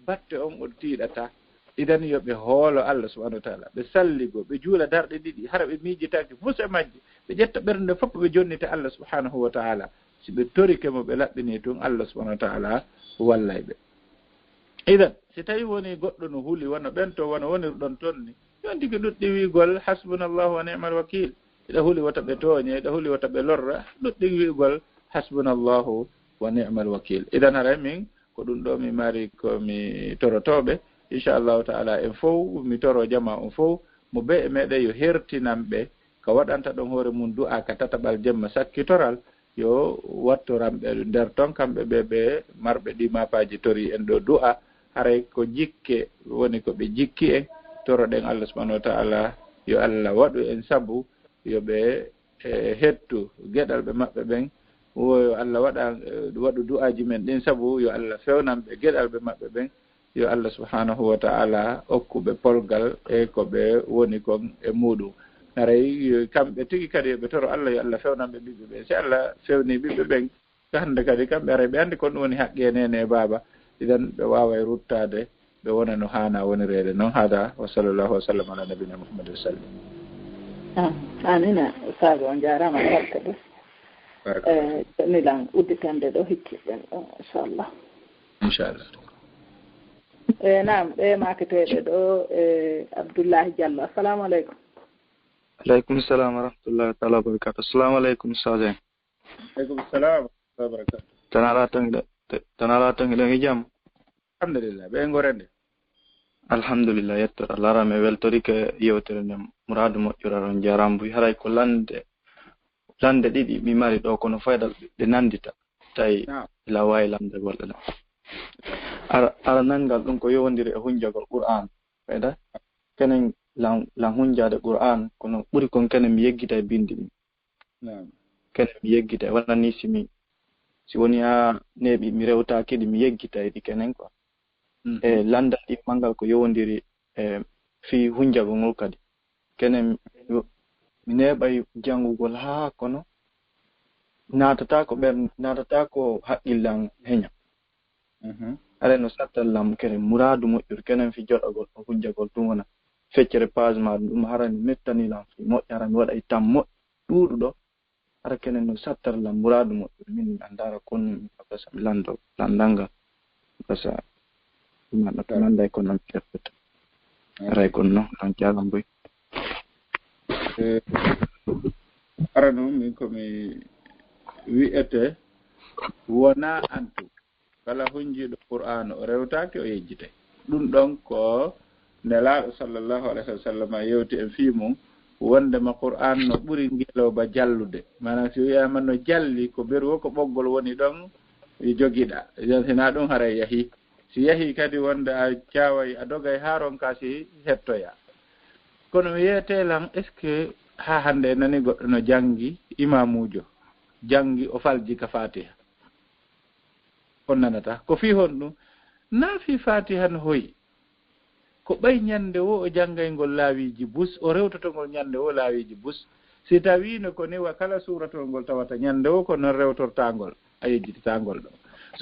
batte on o tiiɗata. Idan yo ɓe hoolo Allah subhanahu wa ta'ala, ɓe salligo, ɓe juula darɗe ɗiɗi, hara ɓe miijitaaki fus e majje, ɓe ƴetta ɓernde fof ɓe jonnita Allah subhanahu wa ta'ala. Si ɓe torike mo, ɓe laɓɓini tun, Allah subhanahu wa ta'ala wallay ɓe. Idan, si tawi woni goɗɗo no huli, wano ɓen to, wano wonirɗon ton ni, yon tigi ɗuɗɗi wi'ugol, "Hasbunallahu wa ni'mal wakil." Hiɗa huli wota ɓe tooñe, hiɗa huli wota ɓe lorra, ɗuɗɗi wi'ugol, "Hasbunallahu wa ni'mal wakil." Idan haray min, ko ɗum ɗo mi mari ko mi torotooɓe. Inchallahu ta'ala, en fow, mi toro jama on fow, mo be e meɗen yo hertinan ɓe, ka waɗanta ɗon hoore mum du'a ka tataɓal jemma sakkitoral, yo wattoran ɓe nder ton, kamɓe ɓe, ɓe marɓe ɗi maapaaji tori en ɗo du'a, haray ko jikke woni ko ɓe jikki en, toroɗen Allah subhanahu wa ta'ala, yo Allah waɗu en sabu, yo ɓe, e, hettu geɗal ɓe maɓɓe ɓen, wo yo Allah waɗa, e, waɗu du'aaji men ɗin sabu, yo Allah fewnan ɓe geɗal ɓe maɓɓe ɓen, yo Allah subhanahu wa ta'ala okku ɓe polgal e ko ɓe woni kon e muɗum. Haray yo kamɓe tigi kadi yo ɓe toro Allah, yo Allah fewnan ɓe ɓiɓɓe ɓen. Si Allah fewni ɓiɓɓe ɓen, ka hannde kadi kamɓe haray ɓe anndi kon ɗum woni haqqe e nene e baaba. Idan ɓe waaway ruttaade, ɓe wona no haana wonireede noon. Hada, wa sallallahu wa sallam ala nabina Muhammad wa sallim. Ah, amina. Ustaz, on jaaraama barka de. Barka. Eh, ni lan udditande ɗo hikki ɗen ɗo, inchallah. Inchallah. Eh, naam, ɓe maaketeeɓe ɗo, eh, Abdullahi Diallo. Assalamu aleykum. Aleykum salam wa rahmatullahi taala wa barakatuh. Assalamu aleykum, Ustaz en. Aleykum salam wa rahmatullahi wa barakatuh. Tan alaa tan hiɗa, tan alaa tan hiɗon e jam? Alhamdulillah, ɓe ngorende. Alhamdulillah, yettoɗo Allah, ara mi weltorike yewtere nden, muraadu moƴƴural, on jaaraama buy. Haray ko lande, lande ɗiɗi mi mari ɗo, kono faydal ɗe nandita, tawi Naam. Ila waawi landagol ɗe. Ara, ara nanngal ɗum ko yowondiri e hunjagol Qur'an. Fayda, kenen lan, lan hunjaade Qur'an, kono ɓuri kon kenen mi yeggita e bindi ɗin. Naam. Kenen mi yeggita, wona ni si mi, si woni haa neeɓi mi rewtaaki ɗi, mi yeggita e ɗi kenen quoi. Mhm. E landal ɗimmal ngal ko yowondiri e fii hunjagol ngol kadi. Kenen mi neeɓay janngugol haa kono naatata ko ɓernde, naatata ko haqqille an heña. Hara no sattal lam kene muraadu moƴƴuru kenen fi joɗagol o hujjagol ɗum wona feccere page ma ɗum hara no mettani lam fi moƴƴa hara mi waɗa e tam moƴƴ ɗuuɗuɗo. Hara kenen no sattal lam muraadu moƴƴuru min mi anndara kon mi fasa mi lando landanga fasa ma ɗo to landa e kon non ƴeppata. Haray kon non an jaram boy. Ara non min ko mi wi'ete wona antu kala hunjiiɗo qur'aanu o rewtaaki o yejjitay. Ɗum ɗon ko nelaaɗo sallallahu alayhi wa sallam yewti en fii mum wondema qur'aan no ɓuri ngelooba jallude. Maanaam si wiyaama no jalli ko beru o ko ɓoggol woni ɗon jogiɗa. Idan sinaa ɗum haray yahi. Si yahi kadi wonde a caaway a dogay haa ronka si hettoya. Kono mi yeetee lan est-ce que haa hannde e nani goɗɗo no janngi imaamuujo janngi o falji ka faatiha? On nanata ko fii honɗum? Naa fii faatiha no hoyi. Ko ɓay ñande wo o janngay ngol laawiiji bus o rewtoto ngol ñande wo laawiiji bus. Si tawiino ko ni wa kala suuratol ngol tawata ñande wo ko non rewtortaa ngol a yejjitataa ngol ɗo.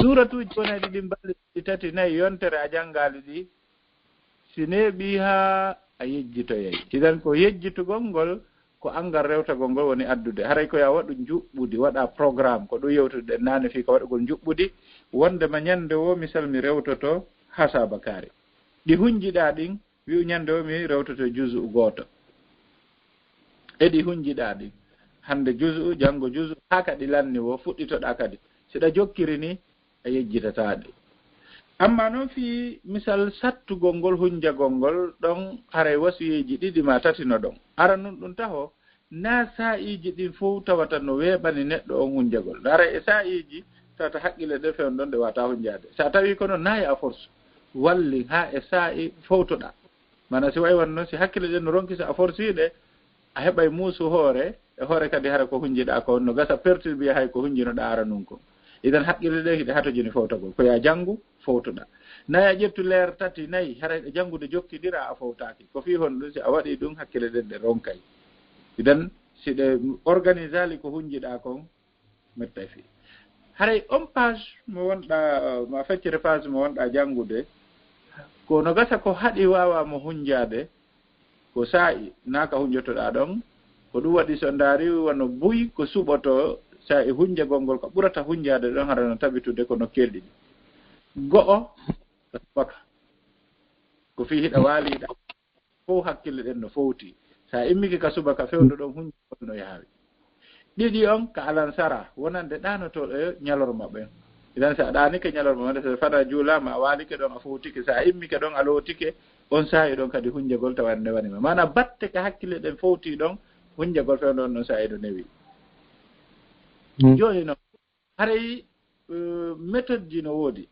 Suuratuuji wonayɗi ɗin balɗe ɗiɗi tati nayi yontere a janngaali ɗi. Si neeɓii haa a yejjitoyay idan ko yejjitugol ngol ko anngal rewtagol ngol woni addude haray ko yo a waɗu njuɓɓudi waɗa programme ko ɗum yewtude ɗen naane fii ka waɗugol njuɓɓudi. Wondema ñande wo misal mi rewtoto haa saabakaari ɗi hunjiɗaa ɗin wi'u ñande wo mi rewtoto juzu gooto e ɗi hunjiɗaa ɗin hannde juzu janngo juzu haa ka ɗi lanni wo fuɗɗitoɗaa kadi si ɗa jokkiri ni a yejjitataa ɗi. Amma noon fii misal sattugol ngol hunjagol ngol ɗon haray wasuyeeji ɗiɗi maa tati no ɗon. Aranun ɗum taho naa saa'iiji ɗin fow tawata no weeɓani neɗɗo on hunjagol. Haray e saa'iiji tawata haqqille ɗe fewn ɗon ɗe waawataa hunjaade. Si a tawii kono naaya a force walli haa e saa'i fowtoɗaa. Maanaa si wa'i wano noon si hakkille ɗen no ronki si a force ɗe a heɓay muusu hoore e hoore kadi hara ko hunjiɗaa ko no gasa perturbe hay ko hunjinoɗaa aranun kon. Idan haqqille ɗen hiɗe hatojini fowtagol ko yaa janngu fowtoɗaa. Nayi a ƴettu leer tati nayi hara hiɗa janngude jokkindira a fowtaaki ko fii honɗum si a waɗii ɗum hakkille ɗen ɗe ronkay. Idan si ɗe organisaali ko hunjiɗaa kon mettay fii haray on page mo wonɗaa ma feccere page mo wonɗaa janngude ko no gasa ko haɗi waawaa mo hunjaade. Ko saa'i naa ka hunjotoɗaa ɗon. Ko ɗum waɗi so ndaari wano buy ko suɓoto saa'i hunjagol ngol ka ɓurata hunjaade ɗon hara no tabitude ko nokkeeli ɗiɗi. Go'o ka subaka ko fii hiɗa waaliiɗa fow hakkille ɗen no fowti. Si a immike ka subaka fewndo ɗon hunjagol no yaawi. Ɗiɗi on ka alansara wonande ɗaanotooɗo e ñalorma ɓen. Idan si a ɗaanike ñalorma wonde so fada juulaama a waalike ɗon a fowtike si a immike ɗon a lootike on saa'i ɗon kadi hunjagol tawa nde wani ma maanaam batte ka hakkille ɗen fowti ɗon hunjagol fewndo on ɗon saa'i ɗo newi. Jooni noon haray méthode ji no woodi.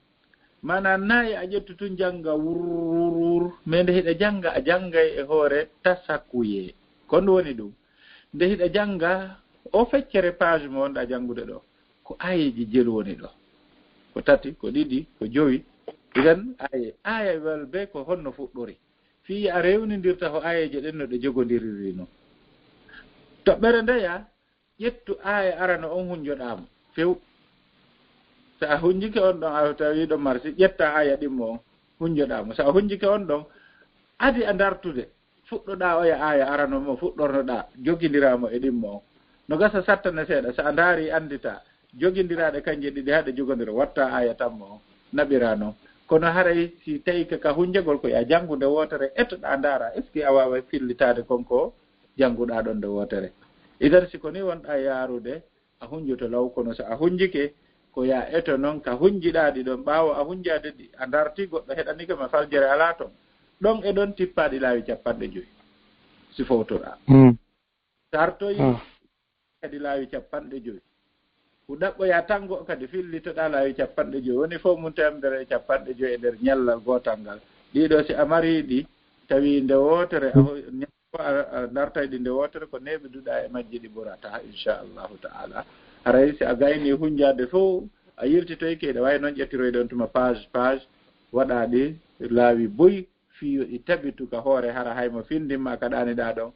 Maanaa nayi a ƴettu tun jannga wurwurwur mais nde hiɗa jannga a janngay e hoore tasakuyee. Ko ndu woni ɗum nde hiɗa jannga o feccere page mo wonɗa janngude ɗo ko ayeeji jelu woni ɗo. Ko tati ko ɗiɗi ko jowi. Idan aye ayewal be ko honno fuɗɗori fii a rewnindirta ho ayeeje ɗen no ɗe jogondiriri no. Toɓɓere ndeya ƴettu aaya arano on hunjoɗaamo few. So a hunjike on ɗon a tawi ɗon marsi ƴetta aaya ɗimmo on hunjoɗaamo so a hunjike on ɗon adi a dartude fuɗɗoɗaa oya aaya arano mo fuɗɗornoɗaa jogindiraamo e ɗimmo on. No gasa sattane seeɗa so a ndaari anndita jogindiraaɗe kanje ɗiɗi haɗe jogondira watta aaya tammo on naɓira noon. Kono haray si tawii ka ka hunjagol ko ya janngude wootere etoɗaa ndaara est ce que a waaway fillitaade kon ko jannguɗaa ɗon nde wootere. Idan si ko nii wonɗaa yaarude a hunnjoto law kono so a hunnjike ko yaa eto noon ka hunnjiɗaa ɗi ɗon ɓaawo a hunnjaade ɗi a ndartii goɗɗo heɗanike ma faljere alaa toon. Ɗon e ɗon tippaa ɗi laawi cappanɗe joyi si fowtoɗaa. Sartoyi kadi laawi cappanɗe joyi. Ko ɗaɓɓoyaa tan go'o kadi fillitoɗaa laawi cappanɗe joyi woni fof mum teemedere e cappanɗe joyi e nder ñallal gootal ngal. Ɗiɗo si a marii ɗi tawi nde wootere a dartay ɗi nde wootere ko neeɓiduɗaa e majji ɗi ɓurataa inchallahu taala. Haray si a gaynii hunnjaade fof a yiltitoyke hiɗa waawi noon ƴettiroyde on tuma page page waɗaa ɗi laawi buy fii yo ɗi tabitu ka hoore hara hay mo findimma ka ɗaaniɗaa ɗon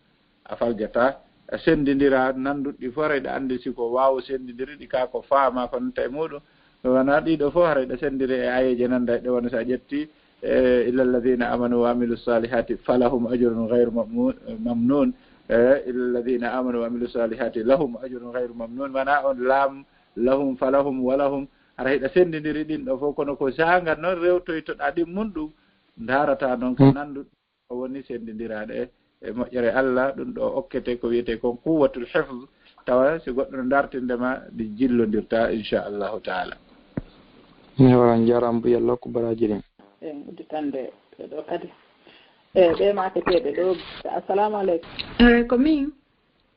a faljataa. A senndindira nannduɗi ɗi fof, haray ɗa anndi si ko waaw senndindiri ɗi, kaa ko faama ko nanta e muuɗum. Wona ɗiɗo fof, haray ɗa senndiri e aayeeje nannda ɗe, wona so a ƴetti, eh, "Illa alladhina amanu wa amilu salihati falahum ajrun ghayru mamnu-, mamnun." Eh, "Illa alladhina amanu wa amilu salihati lahum ajrun ghayru mamnun." Mana on laam, lahum, falahum, walahum. Haray ɗa senndindiri ɗin ɗo fof, kono ko saanga noon rewtoytoɗa ɗin mun ɗum, ndaarata noon ka nannduɗi. Ko woni senndindiraaɗe e moƴƴere Allah, ɗum ɗo okkete ko wiyetee kon quwwatul hifz, tawa si goɗɗo no dartinde ma, ɗi jillondirta, inchallahu taala. Mi horan jaram bu yalla ko baraji ɗin. En udditande ɓe ɗo kadi. E ɓe maketeeɓe ɗo. Assalamu aleykum. Eh, ko min?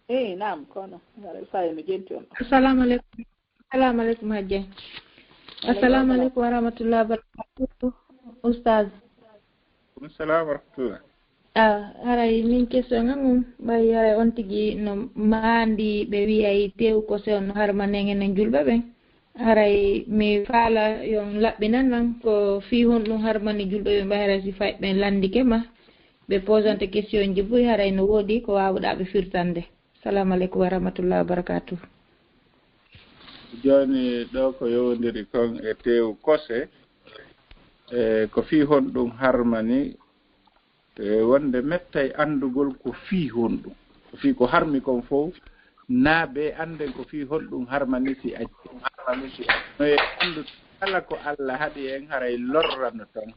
Eh, naam, kono. Ngara sayi mi jenti on. Assalamu aleykum. Assalamu aleykum, Hajja. Aleykum salam. Assalamu aleykum wa rahmatullahi wa barakatuh, Ustaz. Aleykum salam wa rahmatullah. Ah, haray min question am on, ɓay haray on tigi no maandi ɓe wi'ay teewu kose on no harmanen enen julɓe ɓen. Haray mi faala yon laɓɓinan lan ko fii honɗum harmani julɓe ɓen, ɓay haray si fay ɓen landike ma, ɓe posante question ji buy, haray no woodi ko waawuɗaa ɓe firtande. Salamu aleykum wa rahmatullahi wa barakatuh. Jooni ɗo ko yowondiri kon e teewu kose, e ko fii honɗum harmani, e wonde mettay anndugol ko fii honɗum. Ko fii ko harmi kon fow, naa be annden ko fii honɗum harmani si acci. No e anndu kala ko Allah haɗi en haray lorrano ton.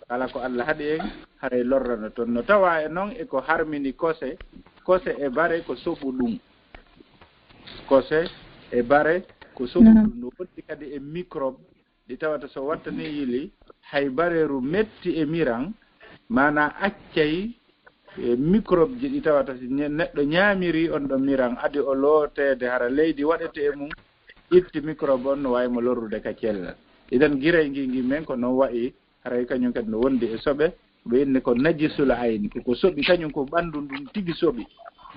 Kala ko Allah haɗi en, haray lorrano ton. No tawa e non e ko harmini kose, kose e bare ko soɓu ɗum. Kose e bare ko soɓu ɗum. No wondi kadi e microbe ɗi tawata so wattani yili, hay bareeru metti e miran, maanaa accay, e microbe ji ɗi tawata si ne-, neɗɗo ñaamiri on ɗon miran, adi o looteede, hara leydi waɗete e mum, itti microbe on, no waawi mo lorrude ka cellal. Idan giray ngi, ngi men ko non wa'i, haray kañum kadi no wondi e soɓe, ɓe inni ko najisul ayni, ko, ko soɓi, kañum ko ɓanndu ndun tigi soɓi.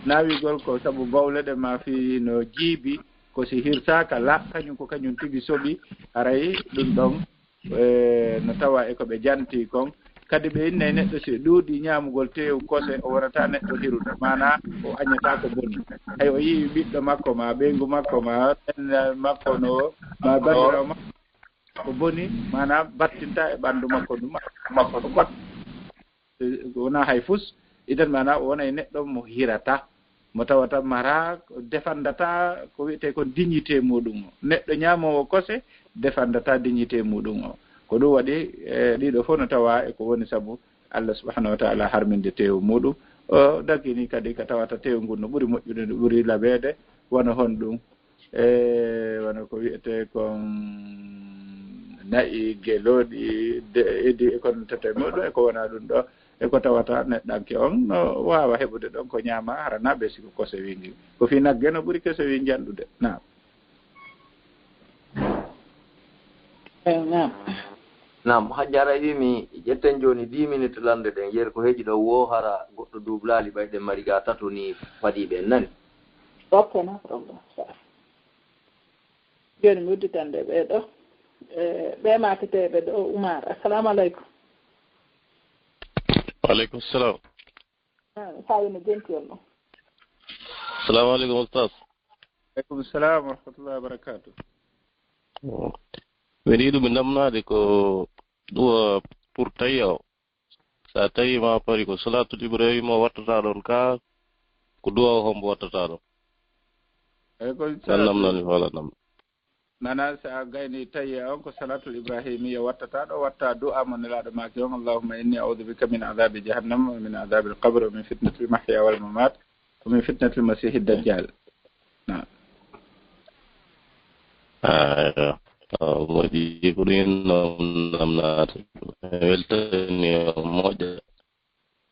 Naawigol ko sabu bawle ɗe ma fii no jiibi, ko si hirsaaka la, kañum ko kañum tigi soɓi, haray ɗum ɗon, e, no tawa e ko ɓe janti kon. Kadi ɓe innay neɗɗo si ɗuuɗi ñaamugol teewu kose, o wonata neɗɗo hiruɗo, maanaa o añata ko boni. Hay o yi'i ɓiɗɗo makko, ma ɓeyngu makko, ma ɓen makko no, ma bandirawo makko, ko boni, maanaa battinta e ɓanndu makko, ɗum makko ko boni. Wonaa hay fus, idan maanaa o wonay neɗɗo mo hirata, mo tawata mara, defandata ko wiyetee kon dignité muɗum o. Neɗɗo ñaamoowo kose defandata dignité muɗum o. Ko ɗum waɗi, e, ɗiɗo fof no tawa e ko woni sabu Allah subhanahu wa ta'ala harminde teewu muɗum. O dagini kadi ka tawata teewu ngun no ɓuri moƴƴude, no ɓuri laɓeede, wano honɗum? E, wano ko wiyetee kon na'i, gelooɗi, de-, edi e kon tete muɗum e ko wonaa ɗum ɗo, e ko tawata neɗɗanke on no waawa heɓude ɗon ko ñaama, hara naa be si ko kose wingi. Ko fii nagge no ɓuri kose wingi anndude. Naam. Eh, naam. Naam, Hajjara wiimi, ƴetten jooni dix minutes lande ɗen, yeru ko heƴi ɗo woo, hara goɗɗo duublaali ɓay ɗen mari ga tato ni fadii ɓen nani. Ok, no problem. Jooni mi udditande ɓee ɗo. Eh, ɓe maketeeɓe ɗo, Umar. Assalamu aleykum. Wa aleykum salam. Ah, Sadio no jenti on ɗo. Assalamu aleykum, Oustaz. Aleykum salam wa rahmatullahi wa barakatuh. Miɗo yiɗi mi namnaade ko ɗuwa pour tayya o. So a tawi ma pari ko Salatul Ibrahima wattata ɗon ka, ko duwa o hombo wattata ɗon? Eyi, ko Nan namnani wala nam. Mana so a gayni tayya on ko Salatul Ibrahimiya wattata ɗo, watta du'a mo Nelaaɗo maaki on, "Allahumma inni a'udhu bika min adhabi jahannam wa min adhabil qabr wa min fitnatil mahya wal mamat wa min fitnatil masihid dajjal." Naam. Aya, moƴƴi ko ɗin nam-, namnaade. Weltani o moƴƴa.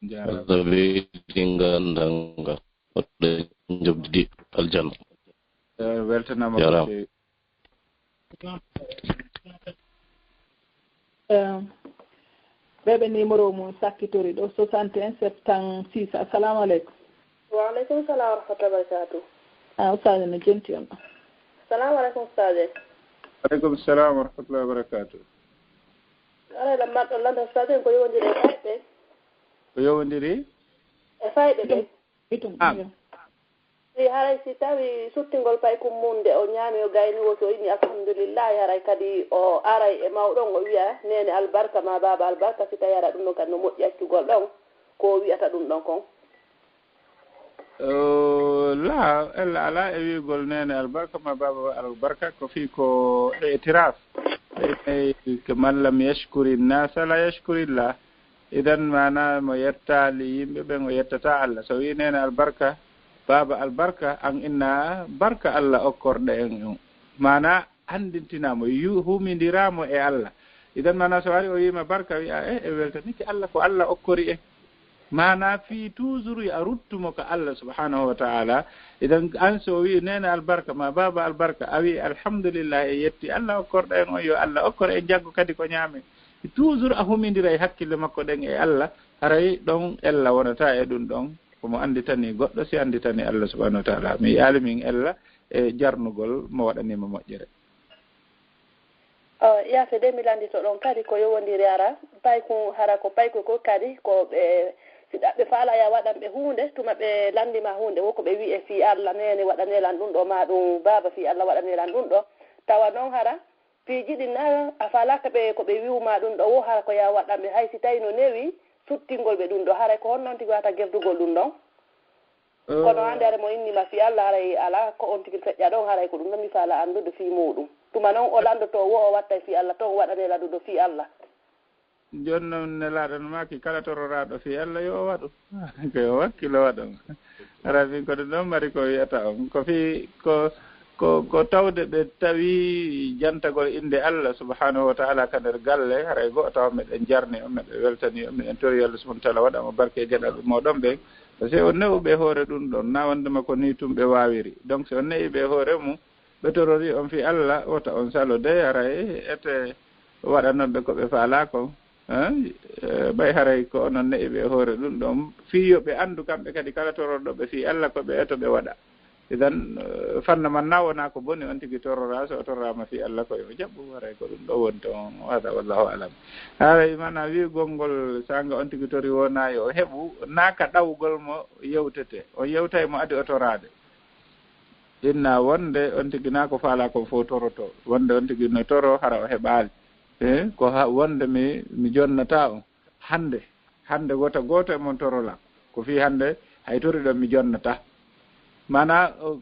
Jaaraama. Allah weyti ngandal ngal. Hoɗde njoɓdi aljanna. Eh, weltanaama. Jaaraama. Ko feewi. Eh, ɓe ɓe numéro mum sakkitori ɗo, soixante et un septante-six. Assalamu aleykum. Wa aleykum salam wa rahmatullahi wa barakatuh. Ah, Ustaz no jenti on ɗo. Assalamu aleykum, Ustaz. Aleykum salam wa rahmatullahi wa barakatuh. Ara lammat ɗon lanta Ustaz en ko yowondiri e fayɓe. Ko yowondiri? E fayɓe ɓe. Itum, ah. Iyo. Haray si tawi suttingol paykun mun nde o ñaami o gayni o so inni alhamdulillahi, haray kadi o aray e mawɗon o wi'a neene albarka ma baaba albarka, si tawi hara ɗum ɗon kadi no moƴƴi accugol ɗon ko o wi'ata ɗum ɗon kon? La, ella alaa e wi'ugol neene albarka ma baaba albarka, ko fii ko itiraf. Ɓe inay ke man lam yashkuri nasa la yashkuri llah. Idan maana mo yettaali yimɓe ɓen o yettataa Alla. So wi'i neene albarka, baaba albarka, an inna barka Alla okkorɗo en on. Maana anndintinaa mo, yu- humindiraa mo e Alla. Idan maana so ari o wi'i ma barka, wi'a e e weltanike Alla, ko Alla okkori en. Maana fii toujours yo a ruttu mo ka Alla subhanahu wa ta'ala. Idan an so wi'i neene albarka ma baaba albarka, a wi'i alhamdulillah e yetti Alla okkorɗo en on, yo Alla okkor en janngo kadi ko ñaamen. Toujours a humindiray hakkille makko ɗen e Alla, haray ɗon ella wonata e ɗum ɗon. Ko mo annditani goɗɗo si annditani Alla subhanahu wa ta'ala. Mi yi'aali min ella e jarnugol mo waɗani mo moƴƴere. Yaafe de mi lanndito ɗon kadi ko yowondiri hara paykun, hara ko paykun ko kadi ko ɓe, si ɗaɓɓe faala ya waɗan ɓe huunde, tuma ɓe lanndi ma huunde, wo ko ɓe wi'e fii Alla neene waɗanee lan ɗum ɗo, maa ɗum baaba fii Alla waɗanee lan ɗum ɗo. Tawa non hara piiji ɗin na a faalaaka ɓe ko ɓe wi'u ma ɗum ɗo wo hara ko ya waɗan ɓe, hay si tawi no newi suttingol ɓe ɗum ɗo, haray ko honno on tigi wata gerdugol ɗum ɗon? Kono hannde hara mo inni ma fii Alla, haray alaa ko on tigi feƴƴa ɗon, haray ko ɗum ɗon mi faala anndude fii muuɗum. Tuma non o lanndotoo wo o wattay fii Alla, to o waɗanee landuɗo fii Alla. Jooni non Nelaaɗo no maaki kala tororaaɗo fii Alla yo o waɗu. Ko yo wakkilo waɗo. Hara min ko ɗum ɗon mari ko wi'ata on. Ko fii ko, ko, ko tawde ɓe tawi jantagol innde Alla subhanahu wa ta'ala ka nder galle, haray go'o tawa meɗen jarni on, meɗen weltani on, meɗen tori Alla subhanahu wa ta'ala waɗa mo barke e geɗalɓe mooɗon ɓen. Parce que on ne'u ɓe hoore ɗum ɗon, na wondema ko nii tun ɓe waawiri. Donc si on ne'i ɓe hoore mum, ɓe torori on fii Alla, wota on salo de, haray ete waɗanon ɓe ko ɓe faalaa kon. Hein? Eh, ɓay haray ko onon ne'i ɓe hoore ɗum ɗon, fii yo ɓe anndu kamɓe kadi kala tororɗo ɓe fii Alla ko ɓe eto ɓe waɗa. Idan, eh, fanna man na wonaa ko boni on tigi tororaa, so o tororaama fii Alla ko yo o jaɓɓu, haray ko ɗum ɗo woni ton, hada wallahu alam. Haray maana wi'ugol ngol saanga on tigi tori wonaa yo o heɓu, naa ka ɗawugol mo yewtete. On yewtay mo adi o toraade. Inna wonde on tigi naa ko faalaa kon fow toroto. Wonde on tigi no toro hara o heɓaali. Eh, ko ha, wonde mi, mi jonnataa on. Hannde, hannde wota gooto e mon toro lan. Ko fii hannde hay toriɗon mi jonnataa. Maana, o,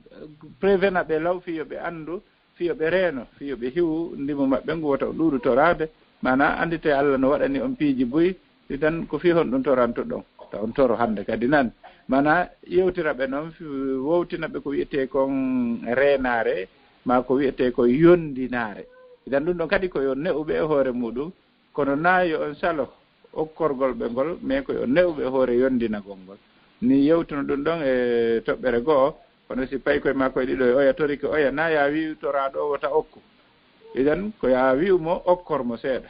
prevena ɓe law fii yo ɓe anndu, fii yo ɓe reeno, fii yo ɓe hiwu ndimu maɓɓe ngu wota o ɗuuɗu toraade. Maana, annditee Alla no waɗani on piiji buy, idan ko fii honɗum torantoɗon? Ta on toro hannde kadi nan. Maana, yewtira ɓe non, fi-, wowtina ɓe ko wi'etee kon reenaare, maa ko wi'etee kon yonndinaare. Idan ɗum ɗon kadi ko yo ne'u ɓe e hoore muuɗum, kono naa yo on salo okkorgol ɓe ngol, mais ko yo ne'u ɓe hoore yonndinagol ngol. Ni yewtuno ɗum ɗon e toɓɓere go'o, kono si paykoy maa koye ɗiɗo e oya torike oya, naa ya wi'u toraaɗo o wota okku. Idan ko ya wi'u mo okkor mo seeɗa.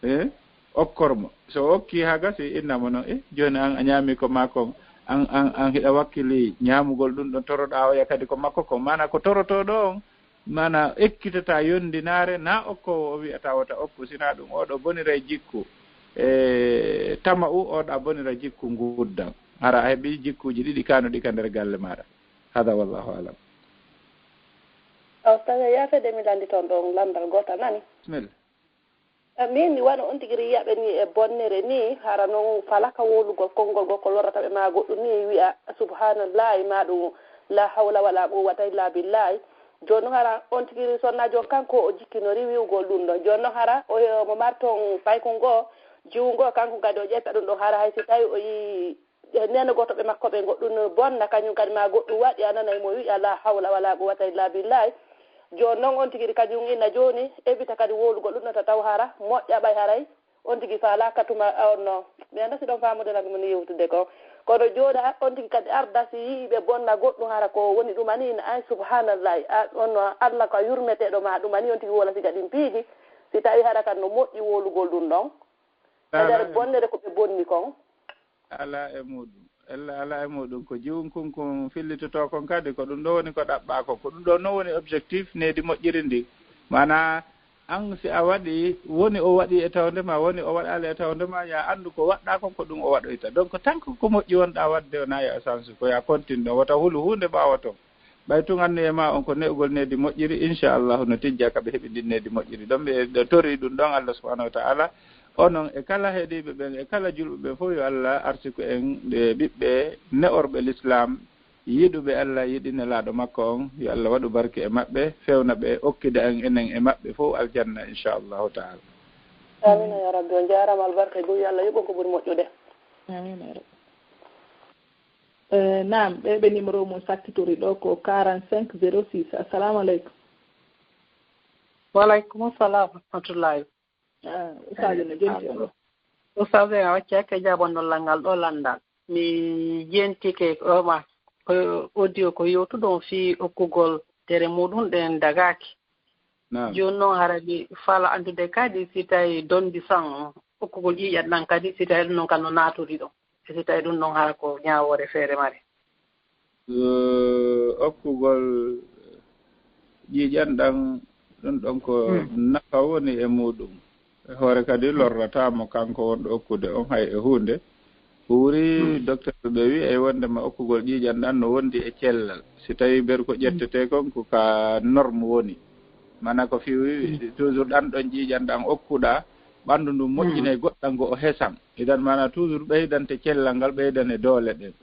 Eh? Okkor mo. So o okki haa gasi, inna mo non, eh, jooni an a ñaami ko maa kon, an, an, an hiɗa wakkili ñaamugol ɗum ɗon toroɗaa oya kadi ko makko kon. Maana ko torotooɗo on, maana ekkitataa yonndinaare, naa okkoowo o wi'ataa wota okku, sinaa ɗum oɗo boniray jikku. E tama'u, oɗa bonira jikku nguddan. Hara a heɓi jikkuuji ɗiɗi kaanuɗi ka nder galle maaɗa. Hada wallahu alam. Ustaz, yaafe de mi lanndito on ɗon lanndal gootal nani. Bismillah. Eh, min mi wano on tigi riyaɓe ni e bonnere ni, hara non falaka wolugol konngol goo ko lorrata ɓe maa goɗɗum ni, wi'a subhanallahi maa ɗum la hawla wala quwwata illa billahi. Jooni non hara on tigi sonnaajo on kanko o jikkinori wi'ugol ɗum ɗon. Jooni non hara o, mo mari ton paykun goo, jiwu ngoo, kanko kadi o ƴetta ɗum ɗon hara hay si tawi o yii e nene goto ɓe makko ɓe goɗɗum no bonna, kañum kadi ma goɗɗum waɗi, a nanay mo wi'a la hawla wala quwwata illa billahi. Jooni non on tigi kadi kañum inna jooni evita kadi wolugol ɗum ɗon ta taw hara moƴƴa ɓay haray on tigi faalaka tuma on no. Mi annda si ɗon faamude lan mi no yewtude ko. Kono jooɗa on tigi kadi arda si yi'i ɓe bonna goɗɗum hara ko woni ɗum ani inna ay subhanallahi, a, on no Alla ko a yurmeteeɗo ma ɗum ani on tigi wola siga ɗin piiji. Si tawi hara kan no moƴƴi wolugol ɗum ɗon. E nder bonnere ko ɓe bonni kon. Alaa e muuɗum. Ella alaa e muuɗum. Ko jiwun kun kun fillitotoo kon kadi, ko ɗum ɗoo woni ko ɗaɓɓaa kon. Ko ɗum ɗoo non woni objectif needi moƴƴiri ndin. Maanaa, An si a waɗi, woni o waɗi e tawde ma, woni o waɗaali e tawde ma, ya anndu ko waɗɗaa kon ko ɗum o waɗoyta. Donc, tant que ko moƴƴi wonɗaa waɗde, wonaa yo a sansu, ko ya continue ɗon, wota hulu huunde ɓaawo ton. Ɓay tun anniye ma on ko ne'ugol needi moƴƴiri, inchallahu no tijja ka ɓe heɓi ndin needi moƴƴiri. Ɗon ɓe, ɓe tori ɗum ɗon Allah subhanahu wa ta'ala. Onon e kala heediiɓe ɓen, e kala julɓe ɓen fof, yo Allah arsiku en ɓe ɓiɓɓe ne'orɓe l'islam, yiɗuɓe Allah, yiɗi Nelaaɗo makko on, yo Allah waɗu barke e maɓɓe, fewna ɓe, okkida en enen e maɓɓe fof aljanna, inchallahu ta'ala. Amina ya rabbi, on jaaraama albarka e gum, yo Allah yoɓ on ko ɓuri moƴƴude. Amina ya rabbi. Eh, naam, ɓe ɓe numéro mum sakkitori ɗo ko quarante-cinq zéro six. Assalamu aleykum. Wa aleykum salam wa rahmatullahi. Ah, ustaajo no jonti on? Ustaajo en a wacci hakke jaabon ɗon lanngal ɗo lanndal. Mi jentike ɗo ma ko audio ko yewtuɗon fii okkugol tere muɗum ɗen dagaaki. Naam. Jooni noon hara mi fala anndude kadi si tawi donndi san okkugol ƴiiƴan ɗan kadi si tawi ɗum noon kam no naaturi ɗon. E si tawi ɗum noon hara ko ñaawoore feere mare. Eh, okkugol ƴiiƴan ɗan, ɗum ɗon ko nafa woni e muɗum. E hoore kadi lorrataa mo kanko wonɗo okkude on hay e huunde. Ko wuri docteur ɓe wi'i ay wonde ma okkugol ƴiiƴan ɗan no wondi e cellal. Si tawi ber ko ƴettete kon ko ka norme woni. Mana ko fiwi toujours ɗan ɗon ƴiiƴan ɗan okkuɗa ɓandu ndun moƴƴinay goɗɗan go o hesan. Idan mana toujours ɓeydante cellal ngal ɓeydane doole ɗen.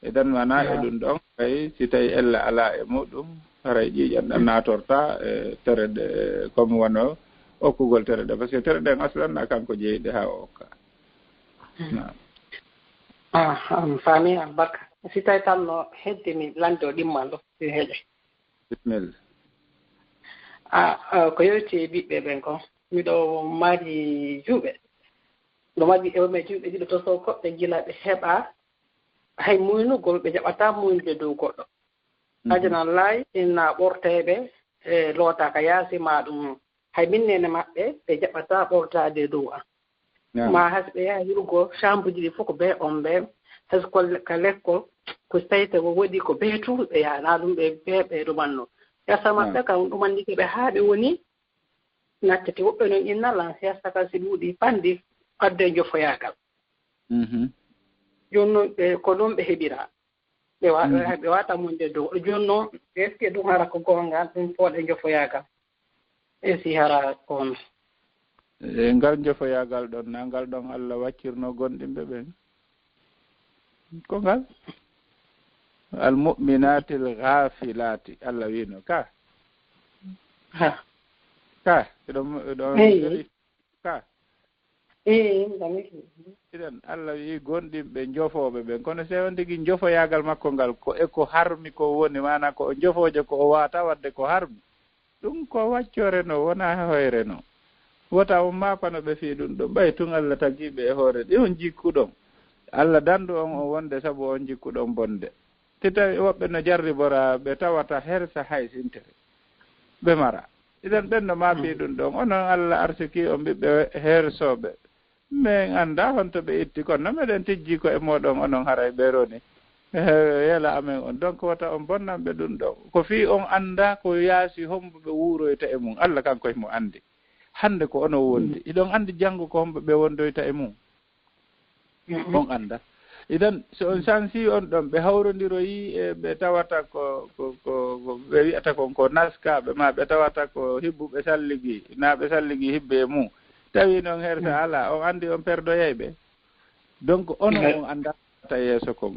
Idan mana e ɗum ɗon kay si tawi ella ala e muɗum haray ƴiiƴan ɗan natorta e tere ɗe comme wano okkugol tere ɗe parce que tere ɗen aslan na kanko jeeyiɗe ha o okka. Ah, am faami albarka. Si tawi tan no hedde mi lande o ɗimmal ɗo si heƴe. Bismillah. Ah, ah, ko yewti e ɓiɓɓe ɓen kon miɗo mari juuɓe. Ɗo mari ɓiɓɓe ɓe juuɓe ɗiɗo to sow koɓɓe gila ɓe heɓa hay muynugol ɓe jaɓata muynude dow goɗɗo. Ajanan laay ina ɓorteeɓe e lootaaka yaasi ma ɗum hay minnene maɓɓe ɓe jaɓata ɓortaade dow an. Ma hasi ɓe yaha hirugo chambuji ɗi fof ko bee on ɓe hasi ko ka lekkol ko sayte ko woɗi ko bee tun ɓe yaha na ɗum ɓe bee ɓe ɗumanno yasa maɓɓe kam ɗumannike ɓe haa ɓe woni nattete woɓɓe noon inna lan yasa kam si ɗuuɗi panndi adde jofoyaagal. Jooni noon ɓe ko noon ɓe heɓira ɓe wa- ɓe waata munde dow jooni noon est ce que ɗum hara ko goonga ɗum fooɗe jofoyaagal e si hara kono e ngal jofoyaagal ɗon na ngal ɗon Allah waccirno gonɗinɓe ɓen ko ngal almu'minatil ghafilati Allah wino ka ha ka ɗon ɗon Eyi. ka Eyi, ɗum ɗon mi- iɗen Allah wi'i gonɗinɓe jofooɓe ɓen kono si on tigi jofoyaagal makko ngal ko e ko harmi ko woni maanaam ko o jofoojo ko o waata waɗde ko harmi ɗum ko waccoore no wona hoyre no wota on maakano ɓe fii ɗum ɗo ɓay tun Allah tagiiɓe e hoore ɗi on jikkuɗon Allah dandu on o wonde sabu on jikkuɗon bonde si tawi woɓɓe no jarribora ɓe tawata hersa haysintere ɓe mara idan ɓen no maafii ɗum ɗon onon Allah arsiki on ɓiɓɓe hersooɓe min annda honto ɓe itti kono no meɗen tijji ko e moɗon onon haray ɓe roni yela amen on donc wota on bonnanɓe ɗum ɗon ko fii on annda ko yaasi hombo ɓe wuuroyta e mum Allah kanko himo anndi hannde ko onon wondi hiɗon anndi janngo ko hombo ɓe wondoyta e mum on annda idan so on sansi on ɗon ɓe hawrondiroyi e ɓe tawata ko ko ko ko ɓe wi'ata kon ko naskaaɓe ma ɓe tawata ko hibbuɓe salligi na ɓe salligi hibbe e mum tawi noon hersa ala on anndi on perdoyay ɓe donc onon on anndata yeeso kon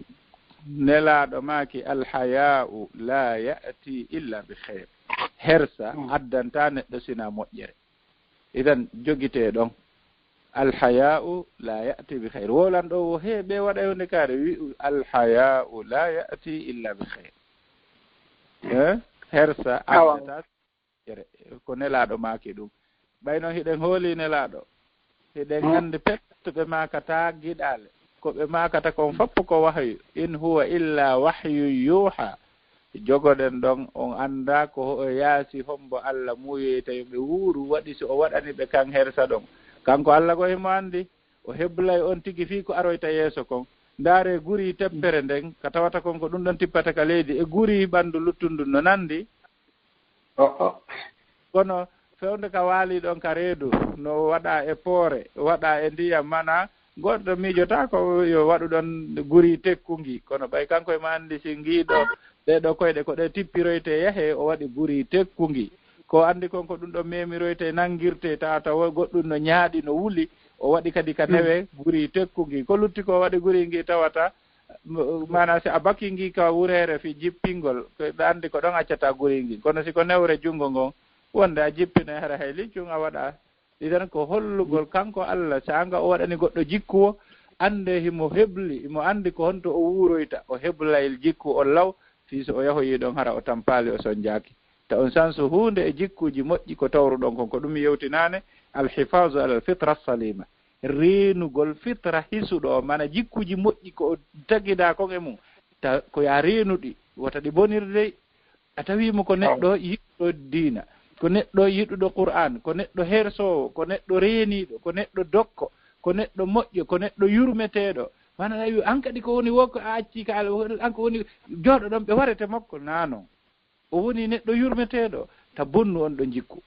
nelaaɗo maaki alhaya'u la ya'ti illa bi khayr hersa addanta neɗɗo sina moƴƴere idan jogitee ɗon alhaya'u la ya'ti bi khayr wolan ɗo wo he ɓe waɗa yonde kaare wi'u alhaya'u la ya'ti illa bi khayr eh hersa addata ko nelaaɗo maaki ɗum ɓay noon hiɗen hooli nelaaɗo hiɗen anndi pet to ɓe maakata giɗaale ko ɓe maakata kon foppo ko wahyu in huwa illa wahyu yuha jogoɗen ɗon on annda ko o yaasi hombo Allah muuyoyta yo ɓe wuuru waɗi si o waɗani ɓe kan hersa ɗon kanko Allah ko himo anndi o heblay on tigi fii ko aroyta yeeso kon ndaare guri teppere nden ka tawata kon ko ɗum ɗon tippata ka leydi e guri ɓanndu luttundu no nanndi o'o kono fewnde ka waali ɗon ka reedu, no waɗa e poore, waɗa e ndiyam, mana goɗɗo miijotaako yo waɗu ɗon guri tekkungi. Kono ɓay kanko e ma anndi si ngii ɗo, ɗee ɗo koyɗe ko ɗe tippiroyte yahe, o waɗi guri tekkungi. Ko anndi kon ko ɗum ɗo memiroyte, nanngirte, tawa tawa goɗɗum no ñaaɗi, no wuli, o waɗi kadi ka newe guri tekkungi. Ko lutti ko waɗi guri ngi tawata, m-, maanaam si a bakii ngi ka wureere fii jippingol, ko ɗa anndi ko ɗon accata guri ngi. Kono si ko newre junngo ngon, wonde a jippinay hara hay liccum a waɗa. Idan ko hollugol kanko Allah, saanga o waɗani goɗɗo jikku o, annde himo hebli, himo anndi ko honto o wuuroyta, o heblay jikku o law, fii so o yahoyii ɗon hara o tampaali, o sonjaaki. Ta on sansu huunde e jikkuuji moƴƴi ko tawruɗon kon, ko ɗum yewtinaane, alhifazu alal fitra salima. Reenugol fitra hisuɗo o, mana jikkuuji moƴƴi ko o tagidaa kon e mum. Ta ko ya reenuɗi, wota ɗi bonir dey. A tawi mo ko neɗɗo yiɗuɗo diina, ko neɗɗo yiɗuɗo Qur'an, ko neɗɗo hersoowo, ko neɗɗo reeniiɗo, ko neɗɗo dokko, ko neɗɗo moƴƴo, ko neɗɗo yurmeteeɗo. Mana a wi, an kadi ko woni wo ko a acci ka Alla, an ko woni jooɗo ɗon ɓe warete makko, naa non. O woni neɗɗo yurmeteeɗo, ta bonnu on ɗo jikku.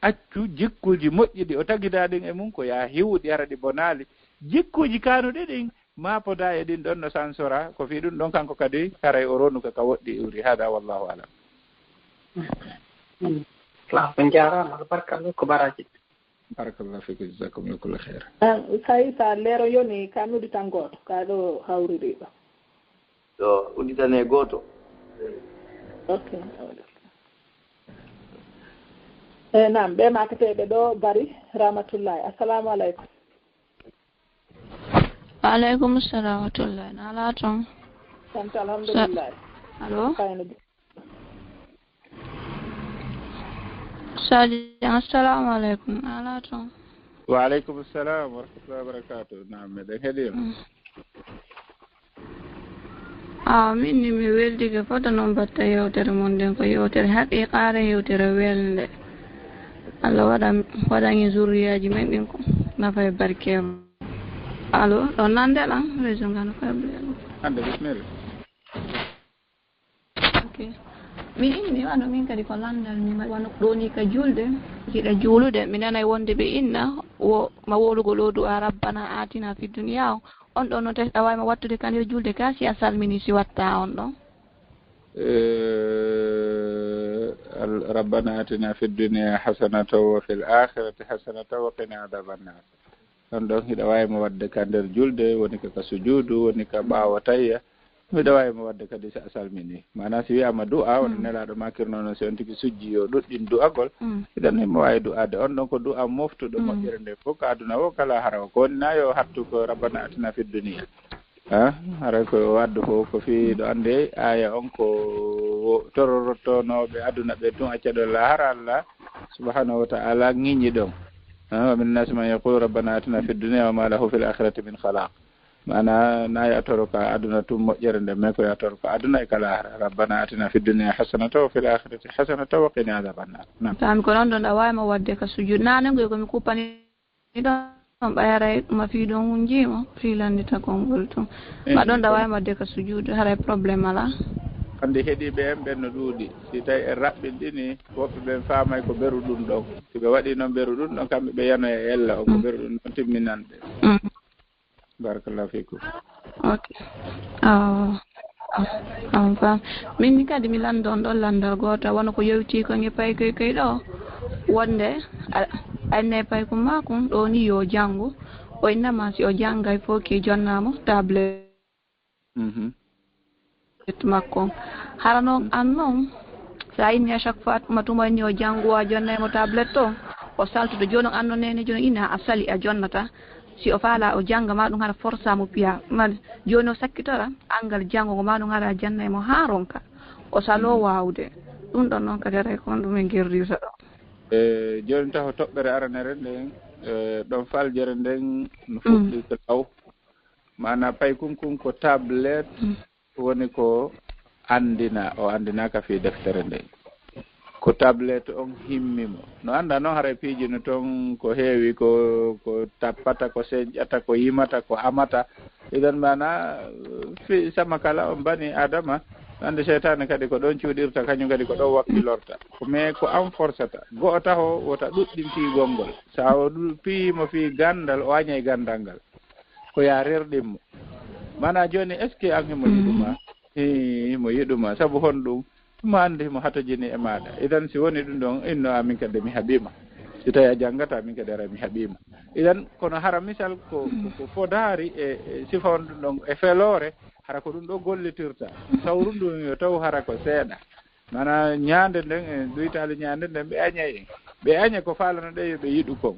Accu jikkuuji moƴƴi ɗi o tagidaa ɗin e mum, ko yaa hiwuɗi hara ɗi bonaali. Jikkuuji kaanuɗi ɗin, maapodaa e ɗin ɗon no sansora, ko fii ɗum ɗon kanko kadi haray o ronuka ka woɗɗi iwri. Hada wallahu alam. Allahu, on jaaraama, barkallah ko baraaji. Barakallahu fikum, jazakumullahu kulla khair. Ah, Sayi Sa leero yoni ka nuddi tan gooto, ka ɗo hawriri ɗo. Yo udditane gooto. Ok. Eh, naam, ɓe makateeɓe ɗo bari, rahmatullahi. Assalamu alaikum. Wa alaikum salam wa rahmatullahi. Na ala ton. Sant alhamdulillah. Allo? Kayno. Sadio, assalamu alaikum. Na ala ton. Wa alaikum salam wa rahmatullahi wa barakatuh. Naam, meɗen heɗi on. Mm. Ah, min ni mi weldike fota noon mbatta yewtere mon nden ko yewtere haqiqaare, yewtere welnde. Allah waɗan, waɗan e zurriyaaji men ɗin ko nafa e barke. Allo, ɗo nande lan, région Gano Faible. Nande, bismillah. Ok. Mi inni wano min kadi ko landal mi mari wano ɗo ni ka julde. Jiɗa juulude, mi nanay wonde ɓe inna wo ma wolugo ɗo du'a rabbana atina fi dunya o. On ɗon no taway ma wattude ka nder julde ka si a salmini si watta on ɗon. Eh, al-, rabbana atina fid dunya hasanatan wa fil akhirati hasanatan wa qina adhaban nar. Ɗon ɗon hiɗa waawi mo waɗde ka nder julde, woni ka, ka sujuudu, woni ka ɓaawo tayya. Miɗa waawi mo waɗde kadi si a salmini. Maanaa si wiyaama du'a, wano Nelaaɗo maakirnoo non, si on tigi sujji yo ɗuɗɗin du'agol. Mm. Hiɗen himo waawi du'aade. On ɗon ko du'a moftuɗo moƴƴere nde fof, ka aduna o, ka laahara o. Ko woni naa yo hattu ko rabbana atina fid dunya. Ah, haray ko o addu fof ko fii ɗo annde aaya on ko wo-, tororottonooɓe aduna ɓe tun accata laahara Allah subhanahu wa ta'ala ŋiñi ɗon. Ah, wa min nasi man yaqulu rabbana atina fid dunya wa ma lahu fil akhirati min khalaq. Maanaa, na ya toro ka aduna tun moƴƴere nde, mais ko ya toro ka aduna e ka laahara. Rabbana atina fid dunya hasanatan wa fil akhirati hasanatan wa qina adhaban nar. Naam. Taami ko ɗon ɗon ɗa waawi mo waɗde ka sujuudu. Naane ngoy ko mi kuppani ɗon ɓay haray ma fii ɗon hunjiima, fii lanndita konngol tun. Eh, ma ɗon ɗa waawi mo waɗde ka sujuudu, haray problème alaa. Annde heɗiiɓe en ɓen no ɗuuɗi. Si tawi en raɓɓinɗini, woɓɓe ɓen faamay ko beru ɗum ɗon. Si ɓe waɗii noon beru ɗum ɗon, kamɓe ɓe yanoya e ella on, ko beru ɗum ɗon timminande. Mm. Barakallahu fikum. Ok. Ah, ah, ah, fam. Min ni kadi mi lanndon ɗon lanndal gootal, wano ko yewti ko nge pay koy koy ɗo. Wonde, a, a inne pay ko makko, ɗo ni yo janngu. O innama si o janngay fof ke jonnaamo tablet. Mhm. Makko. Hara noon an noon, so a inni à chaque fois, tuma tuma inni o janngu, a jonnay mo tablet to, o saltude. Jooni noon an noon neene, jooni ina a sali a jonnata. Si o faala o jannga ma ɗum hara forsa mo piya. Ma jooni o sakkitora angal janngo ngo ma ɗum hara a jannay mo haa ronka. O saloo waawde. Ɗum ɗon noon kadi haray ko on ɗum en gerrirta ɗo. E, jooni taho toɓɓere aranere nden, e, ɗon faljere nden no fuɗɗi ko law. Maanaa pay kun kun ko tablet woni ko anndina, o anndinaaka fii deftere nden. Ko tablet on himmi mo. No annda noon haray piiji no toon ko heewi ko, ko tappata, ko señƴata, ko yimata, ko amata. Idan maanaa, fi sama kala on bani Adama, Hannde seytaane kadi ko ɗoon cuuɗirta, kañum kadi ko ɗoon wakkilorta. Ko, mais ko an forsata. Go'o taho wota ɗuɗɗin piigol ngol. So a o ɗu-, piyi mo fii ganndal, o añay ganndal ngal. Ko yaa rerɗin mo. Maanaa jooni, est-ce que an himo yiɗu ma? Hii, himo yiɗu ma. Sabu honɗum? Himo anndi himo hatojini e maaɗa. Idan si woni ɗum ɗon, inno amin kadi mi haɓii ma. Si tawi a janngataa, min kadi ara mi haɓii ma. Idan kono hara misal ko, ko, ko fodaari e, e sifa on ɗum ɗon e feloore, hara ko ɗum ɗo gollitirta. Sawru ndun yo taw hara ko seeɗa. Maanaa ñaande nden, en ɗuytaali ñaande nden, ɓe añay en. Ɓe aña ko faalano ɗe yo ɓe yiɗu kon.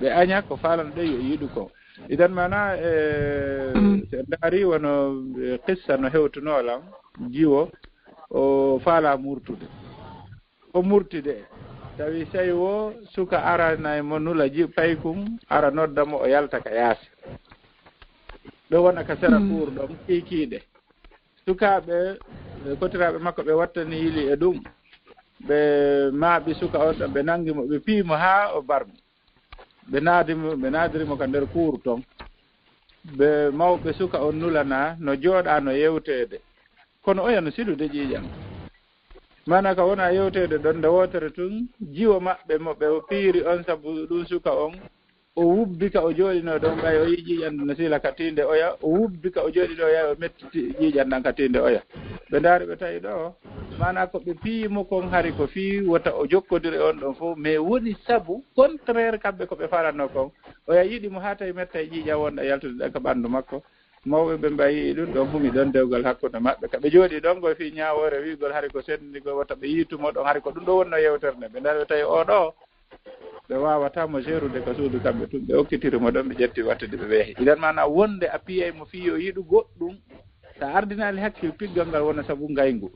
Ɓe aña ko faalano ɗe yo yiɗu kon. Idan maanaa, e, Mm. si en ndaari wano, e, qissa no hewtunoo lan, jiwo, o faalaa murtude. O murti de. Tawi sey wo suka aranay mo nula ji-, paykun, ara nodda mo, o yalta ka yaasi. Ɓe wona ka sera Mm. kuur ɗon, kiikiiɗe. Sukaaɓe, e, kotiraaɓe makko ɓe wattani yili e ɗum. Ɓe maaɓi suka on ɗon, ɓe nangi mo, ɓe piyi mo haa o barmi. Ɓe naadi mo, ɓe naadiri mo ka nder kuur ton. Ɓe mawɓe suka on nulana, no jooɗa, no yewteede. Kono oya no silude ƴiiƴam. Maanaa ka wona yewteede ɗon nde wootere tun, jiwo maɓɓe mo ɓe piiri on sabu ɗum suka on, o wubbi ka o jooɗinoo ɗon, ɓay o yi'i ƴiiƴam no sila ka tiinde oya, o wubbi ka o jooɗinoo oya, o mettiti ƴiiƴam ɗan ka tiinde oya. Ɓe ndaari ɓe tawi ɗo, maanaa ko ɓe piyi mo kon hari ko fii wota o jokkodiri on ɗon fof, mais woni sabu contraire kamɓe ko ɓe faranoo kon. Oya yiɗi mo haa tawi metta e ƴiiƴam wonɗa yaltude ɗan ka ɓanndu makko. Mawɓe ɓe mbayi ɗum ɗon humi ɗon dewgal hakkunde maɓɓe. Ka ɓe jooɗi ɗon, ngoy fii ñaawoore wi'ugol hari ko senndigol wota ɓe yiitu mo ɗon, hari ko ɗum ɗo wonno yewtere nde. Ɓe ndaari ɓe tawi oo ɗoo, ɓe waawataa mo jerude ka suudu kamɓe tun. Ɓe okkitiri mo ɗon, ɓe ƴetti wattude ɓe weehi. Idan maanaa wonde a piyay mo fii yo yiɗu goɗɗum, sa ardinaali hakkil piggal ngal wona sabu ngayngu.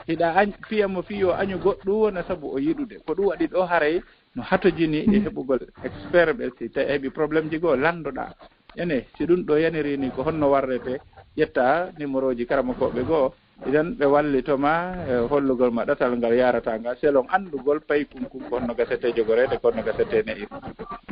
Hiɗa añ-, piya mo fii yo añu goɗɗum wona sabu o yiɗude. Ko ɗum waɗi ɗo haray no hatojini e heɓugol expert ɓe, si tawi a heɓi problème ji goo, lanndoɗaa. Ene, si ɗum ɗo yaniri ni, ko honno warrete? Ƴetta numéro ji karamokooɓe goo, idan ɓe wallito ma e hollugol ma ɗatal ngal yaarata ngal, selon anndugol paykun kun, ko honno gasete jogoreede, ko honno gasete ne'ir.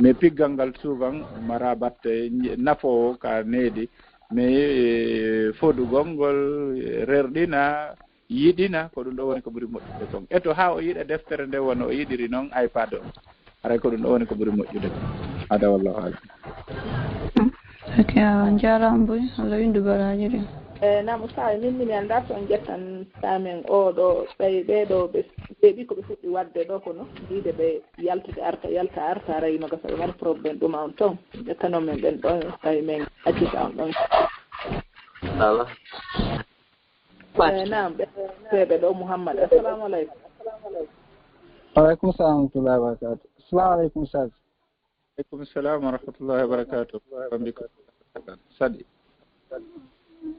Mais piggal ngal souvent mara batte nje-, nafoowo ka needi, mais, eh, fodugol ngol, eh, rerɗina, yiɗina, ko ɗum ɗo woni ko ɓuri moƴƴude kon. Eto haa o yiɗa deftere nde wano o yiɗiri non iPad o. Haray ko ɗum ɗo woni ko ɓuri moƴƴude kon. Hada wallahu alam. Ok, a jaaraama boy. Allah winndu baraaji ɗin. E, naam, Ustaz, min, min anndaa so on ƴettan saamen oo ɗoo, ɓay ɓee ɗoo ɓe, ɓe ɓikko ɓe fuɗɗi waɗde ɗoo kono, jiide ɓe yaltude arta, yalta arta, haray no gasa ɓe mari problème ɗum on ton. Ƴettanon men ɓen ɗon, tawi men accita on ɗon. Voilà. Eh, naam, ɓe, ɓe, ɓe ɗo Muhammad. Assalamu alaikum. Wa alaikum salam wa rahmatullahi wa barakatuh. Assalamu alaikum, Ustaz. Alaikum salam wa rahmatullahi wa barakatuh. Bambiko. Sadi.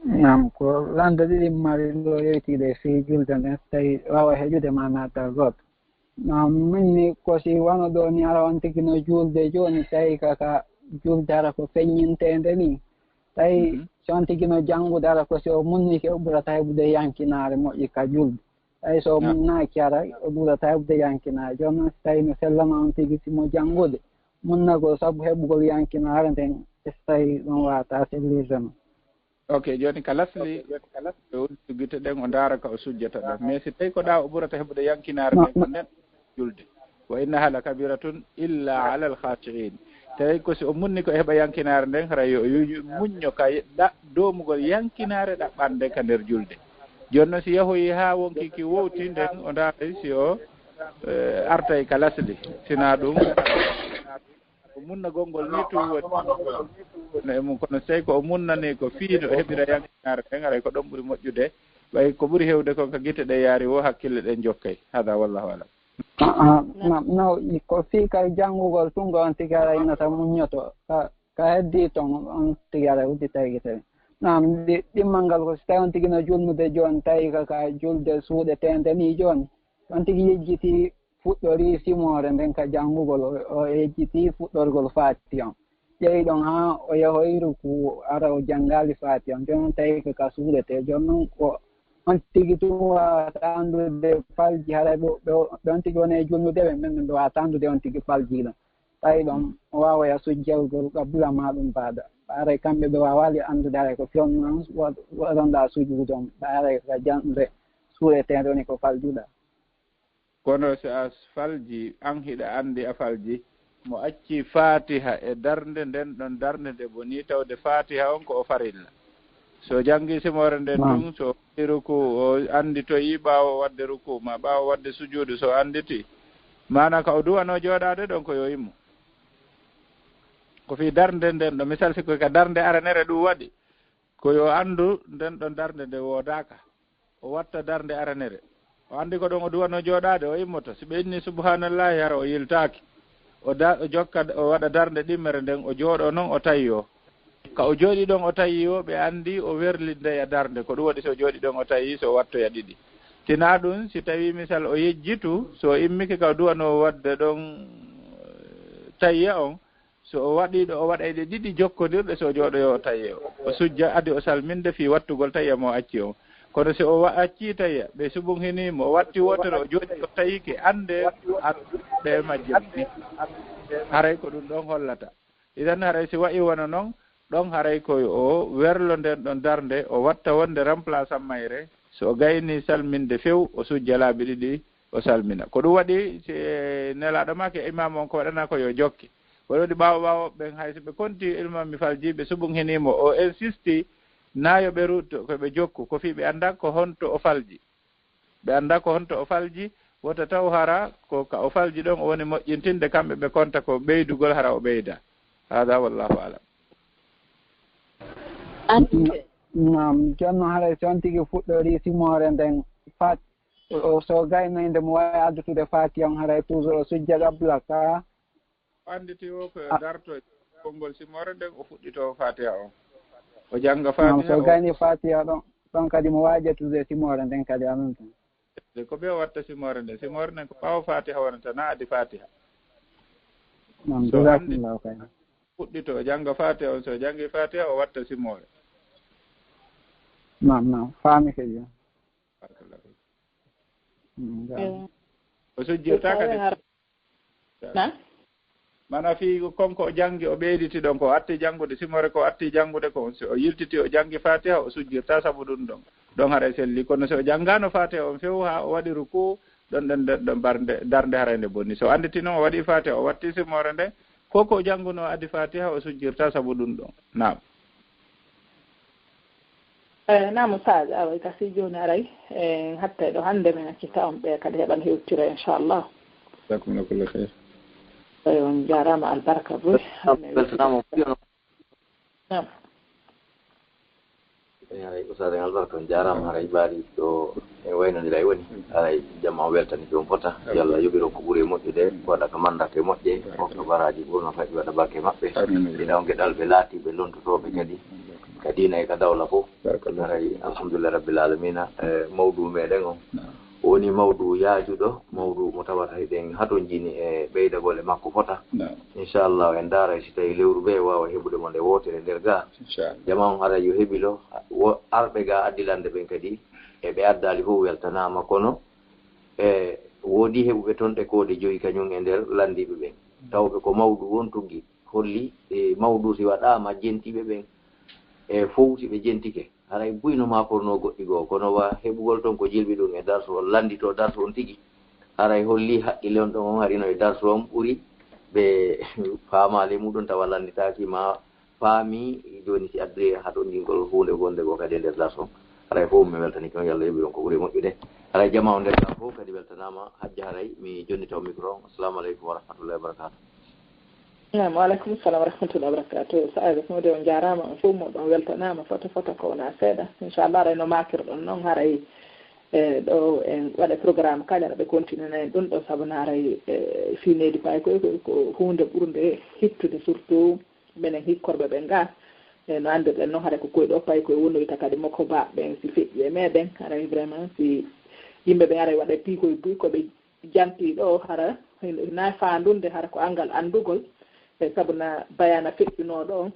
Naam, ko lande ɗiɗi mari ɗo yewtide fii julde nden, so tawi waawa heƴude ma naata gooto. Naam, min ni ko si wano ɗo ni, hara on tigi no julde jooni, tawi ka, ka julde hara ko feññinteende ni. Tawi Mhm. si on tigi no janngude, hara ko si o munnike o ɓurata heɓude yankinaare moƴƴi ka julde. Tawi so o Naam. munnaaki, hara o ɓurata heɓude yankinaare. Jooni noon, si tawi no sellano on tigi si mo janngude, munnagol sabu heɓugol yankinaare nden, e so tawi ɗum waawata sellirde noon. Ok, jooni ka lasli, ɓe woni gite ɗen o ndaara ka o sujjata ɗon. Mais si tawi ko ɗa o ɓurata heɓude yankinaare No, nden, ko no. nden julde. Wa innaha la kabiratun illa ala al khashi'in. Tawi ko si o munni ko e heɓa yankinaare nden, hara yo, yo, yo muñño ka ɗa-, doomugol yankinaare ɗaɓɓande ka nder julde. Jooni noon si yahoyi haa wonki ki wowti nden, o ndaaray si o, eh, artay ka lasli. Sina ɗum, ko munnagol ngol ni tun woni. No e mum, kono si tawi ko o munnani ko fii no o heɓira yankinaare nden, haray ko ɗon ɓuri moƴƴude. Ɓay ko ɓuri hewde kon ka gite ɗe yaari wo hakkille ɗen jokkay. Hada wallahu alam. Ah, ah, na, no, ko fii ka janngugol tun ko on tigi haray nata muññoto. Ka, ka heddi ton on tigi haray udditay gite ɗen. Naam, ɗi-, ɗimmal ngal ko si tawi on tigi no julnude jooni, tawi ka, ka julde suuɗeteende ni jooni. On tigi yejjiti fuɗɗori simoore nden ka janngugol, o, o yejjiti fuɗɗorgol Faatiha on. Ƴeewi ɗon haa o yahoyi ruku, ara o janngaali Faatiha on. Jooni on tawi ko ka suuɗete. Jooni noon ko on tigi tun waawata anndude falji, haray ɓe, ɓe, ɓe on tigi woni e julnude, ɓe, ɓen ɓe waawata anndude on tigi falji ɗon. Ɓay ɗon o waaway a sujjagol qabla maa ɗum baada. Ɓaaray kamɓe ɓe waawaali anndude haray ko fewndo non waɗonɗaa sujuudu on. Ɓaaray ka janɗude suureteeɗo ni ko faljuɗaa. Kono si a falji, an hiɗa anndi a falji, mo acci faatiha e darnde nden ɗon darnde nde bonii tawde faatiha on ko o farilla. So janngi simoore nden tun, so waɗi ruku, o annditoyi ɓaawo waɗde ruku, ma ɓaawo waɗde sujuudu, so annditi, maana ka o duwano jooɗaade ɗon ko yo immo. Ko fii darnde nden ɗo, misal si ko ka darnde aranere ɗum waɗi, ko yo anndu nden ɗon darnde nde woodaaka. O watta darnde aranere. O anndi ko ɗon o duwano jooɗaade, o immoto. Si ɓe inni subhanallahi hara o yiltaaki. O da, o jokka, o waɗa darnde ɗimmere nden, o jooɗo non o tayyoo. Ka o jooɗi ɗon o tayyoo, ɓe anndi o werlindeya darnde. Ko ɗum waɗi so o jooɗi ɗon o tayyii, so o wattoya ɗiɗi. Tinaa ɗum, si tawii misal o yejjitu, so o immike ka o duwanoo waɗde ɗon tayya on, so o waɗii ɗo o waɗay ɗe ɗiɗi jokkondirɗe, so o jooɗoyoo o tayyoo. O sujja adi o salminde fii wattugol tayya mo o acci on. Kono si o wa, accii tayya, ɓe suɓunhinii mo, o watti wootere, o jooɗi o tayyike, anndee an ɗe majje ni. Haray ko ɗum ɗon hollata. Idan haray si wa'i wano non, ɗon haray ko o werlo nden ɗon darnde, o watta wonde remplaçant mayre, so o gaynii salminde few, o sujja laabi ɗiɗi, o salmina. Ko ɗum waɗi si, e, Nelaaɗo maaki e imaamu on ko waɗanaa ko yo jokke. Ko ɗum waɗi ɓaawo ɓaawo ɓen hay so ɓe konti ilma mi falji, ɓe suɓunhinii mo, o insisti, naa yo ɓe rutto, ko ɓe jokku, ko fii ɓe annda ko honto o falji. Ɓe annda ko honto o falji, wota taw hara ko ka o falji ɗon o woni moƴƴintinde, kamɓe ɓe konta ko ɓeydugol hara o ɓeyda. Hada wallahu alam. Naam, jonno haray si on tigi fuɗɗori simoore nden fat, o, so gayno inde mo wawi addutude fatiha on haray toujours o sujja qabla ka. O annditi o ko darto e konngol simoore nden o fuɗɗito fatiha on. O jannga fatiha. So gayni fatiha ɗon, ɗon kadi mo wawi ƴettude simoore nden kadi amin tan. Ko ɓe o watta simoore nden. Simoore nden ko ɓaawo fatiha wonata, na adi fatiha. Naam, jazakumullahu khairan. Fuɗɗito o jannga fatiha on, so janngi fatiha o watta simoore. Naam, naam, faami kadi. O sujjirta kadi. Na? Mana fii kon ko o janngi o ɓeyditi ɗon ko o atti janngude, simoore ko o atti janngude ko on, si o yiltiti o janngi fatiha o sujjirta sabu ɗum ɗon. Ɗon haray selli, kono si o janngaano fatiha on few haa o waɗi ruku, ɗon ɗon ɗon barnde darnde haray nde bonni. So annditi noon o waɗi fatiha o watti simoore nde, ko ko janngunoo adi fatiha o sujjirta sabu ɗum ɗon. Naam. Eyi, naam Ustaaz, awa gasi jooni aray en hattay ɗo hannde, min accita on ɓe kadi heɓan hewtira inchallah. Jazakumullahu kulla khair. Eyi, on jaaraama albarka boy. Weltanaama on piyono. Naam. Eyi, haray Ustaaz en albarka on jaaraama, haray ɓaari ɗo en waynondira e woni. Haray jamma on weltani joom fota. Yo Allah yoɓiron ko ɓuri e moƴƴude, waɗa ka mannda ke moƴƴe, hokka baraaji ɓurno faƴƴi waɗa barke maɓɓe. Ina on geɗal ɓe laati ɓe lontotooɓe kadi. Ka diina e ka dawla fof. Haray alhamdulillah rabbil alamina. E mawdu meɗen on woni mawdu yaajuɗo, mawdu mo tawata hiɗen hatonjini e ɓeydagol e makko fota. Inchallah en ndaara si tawi lewru ɓe waawa heɓude mo nde wootere nder ga. Jama on haray yo heɓilo, arɓe ga addilande ɓen kadi e ɓe addaali fof weltanaama, kono e woodi heɓuɓe ton ɗe koode joyi kañum e nder lanndiiɓe ɓen. Tawɓe ko mawdu won tuggi. Holli e mawdu si waɗaama jentiiɓe ɓen e fow si ɓe jentike, haray buy no maakornoo goɗɗi goo, kono wa heɓugol ton ko jilɓi ɗum e darsu on, lannditoo darsu on tigi, haray holli haqqille on ɗon on harino e darsu on ɓuri ɓe faamaali muɗum tawa lannditaaki ma faami. Jooni si addi haɗondingol huunde wonde goo kadi e nder darsu on, haray fow mi weltanike on, Yalla yoɓi on ko ɓuri moƴƴude. Haray jama on nder gam fow kadi weltanaama. Hajja haray mi jonnita on micro on. Assalamu aleykum wa rahmatullahi wa barakatuh. Naam, wa aleykum salam wa rahmatullahi wa barakatuh. Sa'aga Sode on jaaraama, on fof moɗon weltanaama fota fota ko wonaa seeɗa. Inchallah haray no maakirɗon noon haray e ɗo en waɗa programme kala ɓe continue en ɗum ɗo sabu no haray e fii needi paay koy ko huunde ɓurnde hittude surtout minen hikkorɓe ɓen ga. E no anndirɗen noon haray ko koy ɗo paay koy wonoyta kadi mokobaaɓe ɓen si feƴƴi e meɗen haray vraiment si yimɓe ɓen haray waɗa piikoy buy ko ɓe jantii ɗo hara na faandunde hara ko anngal anndugol e sabu na bayana feƴƴunoo ɗo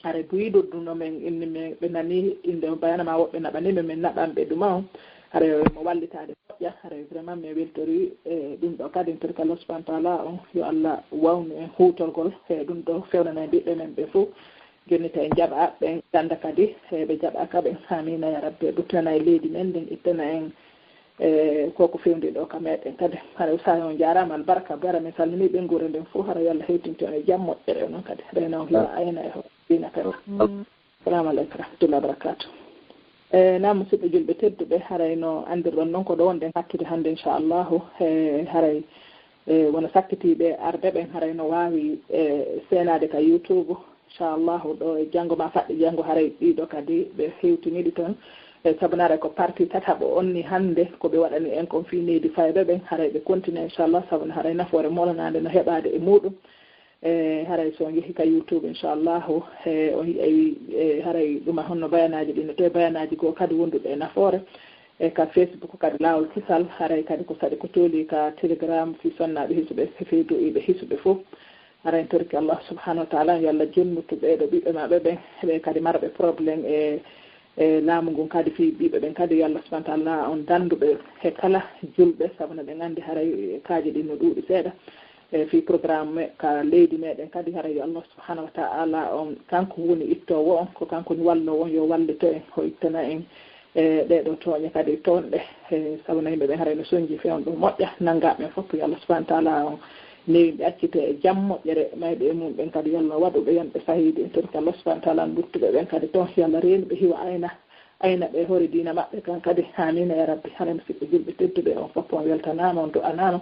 hara buyi ɗo ɗum no men inni men ɓe nani inde on bayana ma woɓɓe naɓani men min naɓan ɓe ɗuma on Haray mo wallitaade moƴƴa, haray vraiment mi weltori e ɗum ɗo kadi, en torki Allah subhanahu wa taala on, yo Allah wawnu en huutorgol e ɗum ɗo fewnana e ɓiɓɓe men ɓe fof. Jonnita en jaɓa ɓen ganda kadi, e ɓe jaɓa ka ɓen. Amina ya rabbi. Ɓuttinana e leydi men ndin, ittana en e koko fewndi ɗo ka meɗen kadi. Haray Oustaz on jaarama, albarka, bara min salmini ɓe nguure nden fof, haray yo Allah hewtinti on e jam moƴƴere onon kadi. Reno hiwa ayna e hoore diina kadi. Assalamu aleykum wa rahmatullahi wa barakatuh. E, naam, musidɓe julɓe tedduɓe, haray no anndirɗon noon ko ɗo wonɗen hattude hannde, inchallahu. E, haray, e, wona sakkitiiɓe arde ɓen, haray no waawi, e, seenaade ka YouTube, inchallahu, ɗo e janngo ma faɗɗi janngo, haray ɗiɗo kadi ɓe hewtiniɗi toon. E, sabu no haray ko partie tataɓo on ni hannde, ko ɓe waɗani en kon fii needi fayɓe ɓen, haray ɓe continue, inchallah, sabu no haray nafoore molanaande no heɓaade e muuɗum. E, haray so on yehi ka YouTube, inchallahu, e, on yi'ay, e, haray ɗuma honno bayanaaji ɗin no, to e bayanaaji goo kadi wonduɗi e nafoore. E, ka Facebook kadi Laawol Kisal, haray kadi ko saɗi ko tooli ka Telegram, fii sonnaaɓe hisuɓe, fii du'iiɓe hisuɓe fof. Haray en torki Allah subhanahu wa taala, yo Allah jonnutu ɓeeɗo ɓiɓɓe maɓɓe ɓen, ɓe kadi marɓe problème e e laamu ngun kadi fii ɓiɓɓe ɓen kadi, yo Allah subhanahu wa taala on danndu ɓe e kala julɓe, sabu no ɓe nganndi haray kaaji ɗin no ɗuuɗi seeɗa. E fii programme me-, ka leydi meɗen kadi, haray yo Allah subhanahu wa taala on, kanko woni ittoowo on, ko kanko woni walloowo on, yo wallito en, o ittana en e ɗee ɗoo tooñe kadi toonɗe. E sabu no yimɓe ɓen haray no sonji fewndo moƴƴa, nanngaa ɓen fof, yo Allah subhanahu wa taala on newi ɓe accite e jam moƴƴere, mayɓe e mum ɓen kadi yo Allah waɗu ɓe yonɓe sahiidi. En torki Allah subhanahu wa taala on luttuɓe ɓen kadi toon, yo Allah reenu ɓe hiwa ayna, ayna ɓe hoore diina maɓɓe kan kadi. Amina ya rabbi. Haray musidɓe julɓe tedduɓe, on fof on weltanaama, on du'anaama.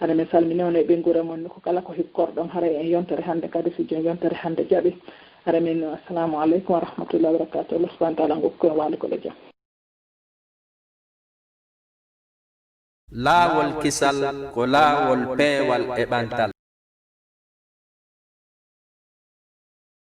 Haray min salmini on e ɓeynguure mon, ko kala ko hikkorɗon haray en yontere hannde kadi, si jooni yontere hannde jaɓi. Haray min, assalamu aleykum wa rahmatullahi wa barakatuh. Allah subhanahu wa taala on okku en waali ko ɗo jam. Laawol kisal ko laawol peewal e ɓantal.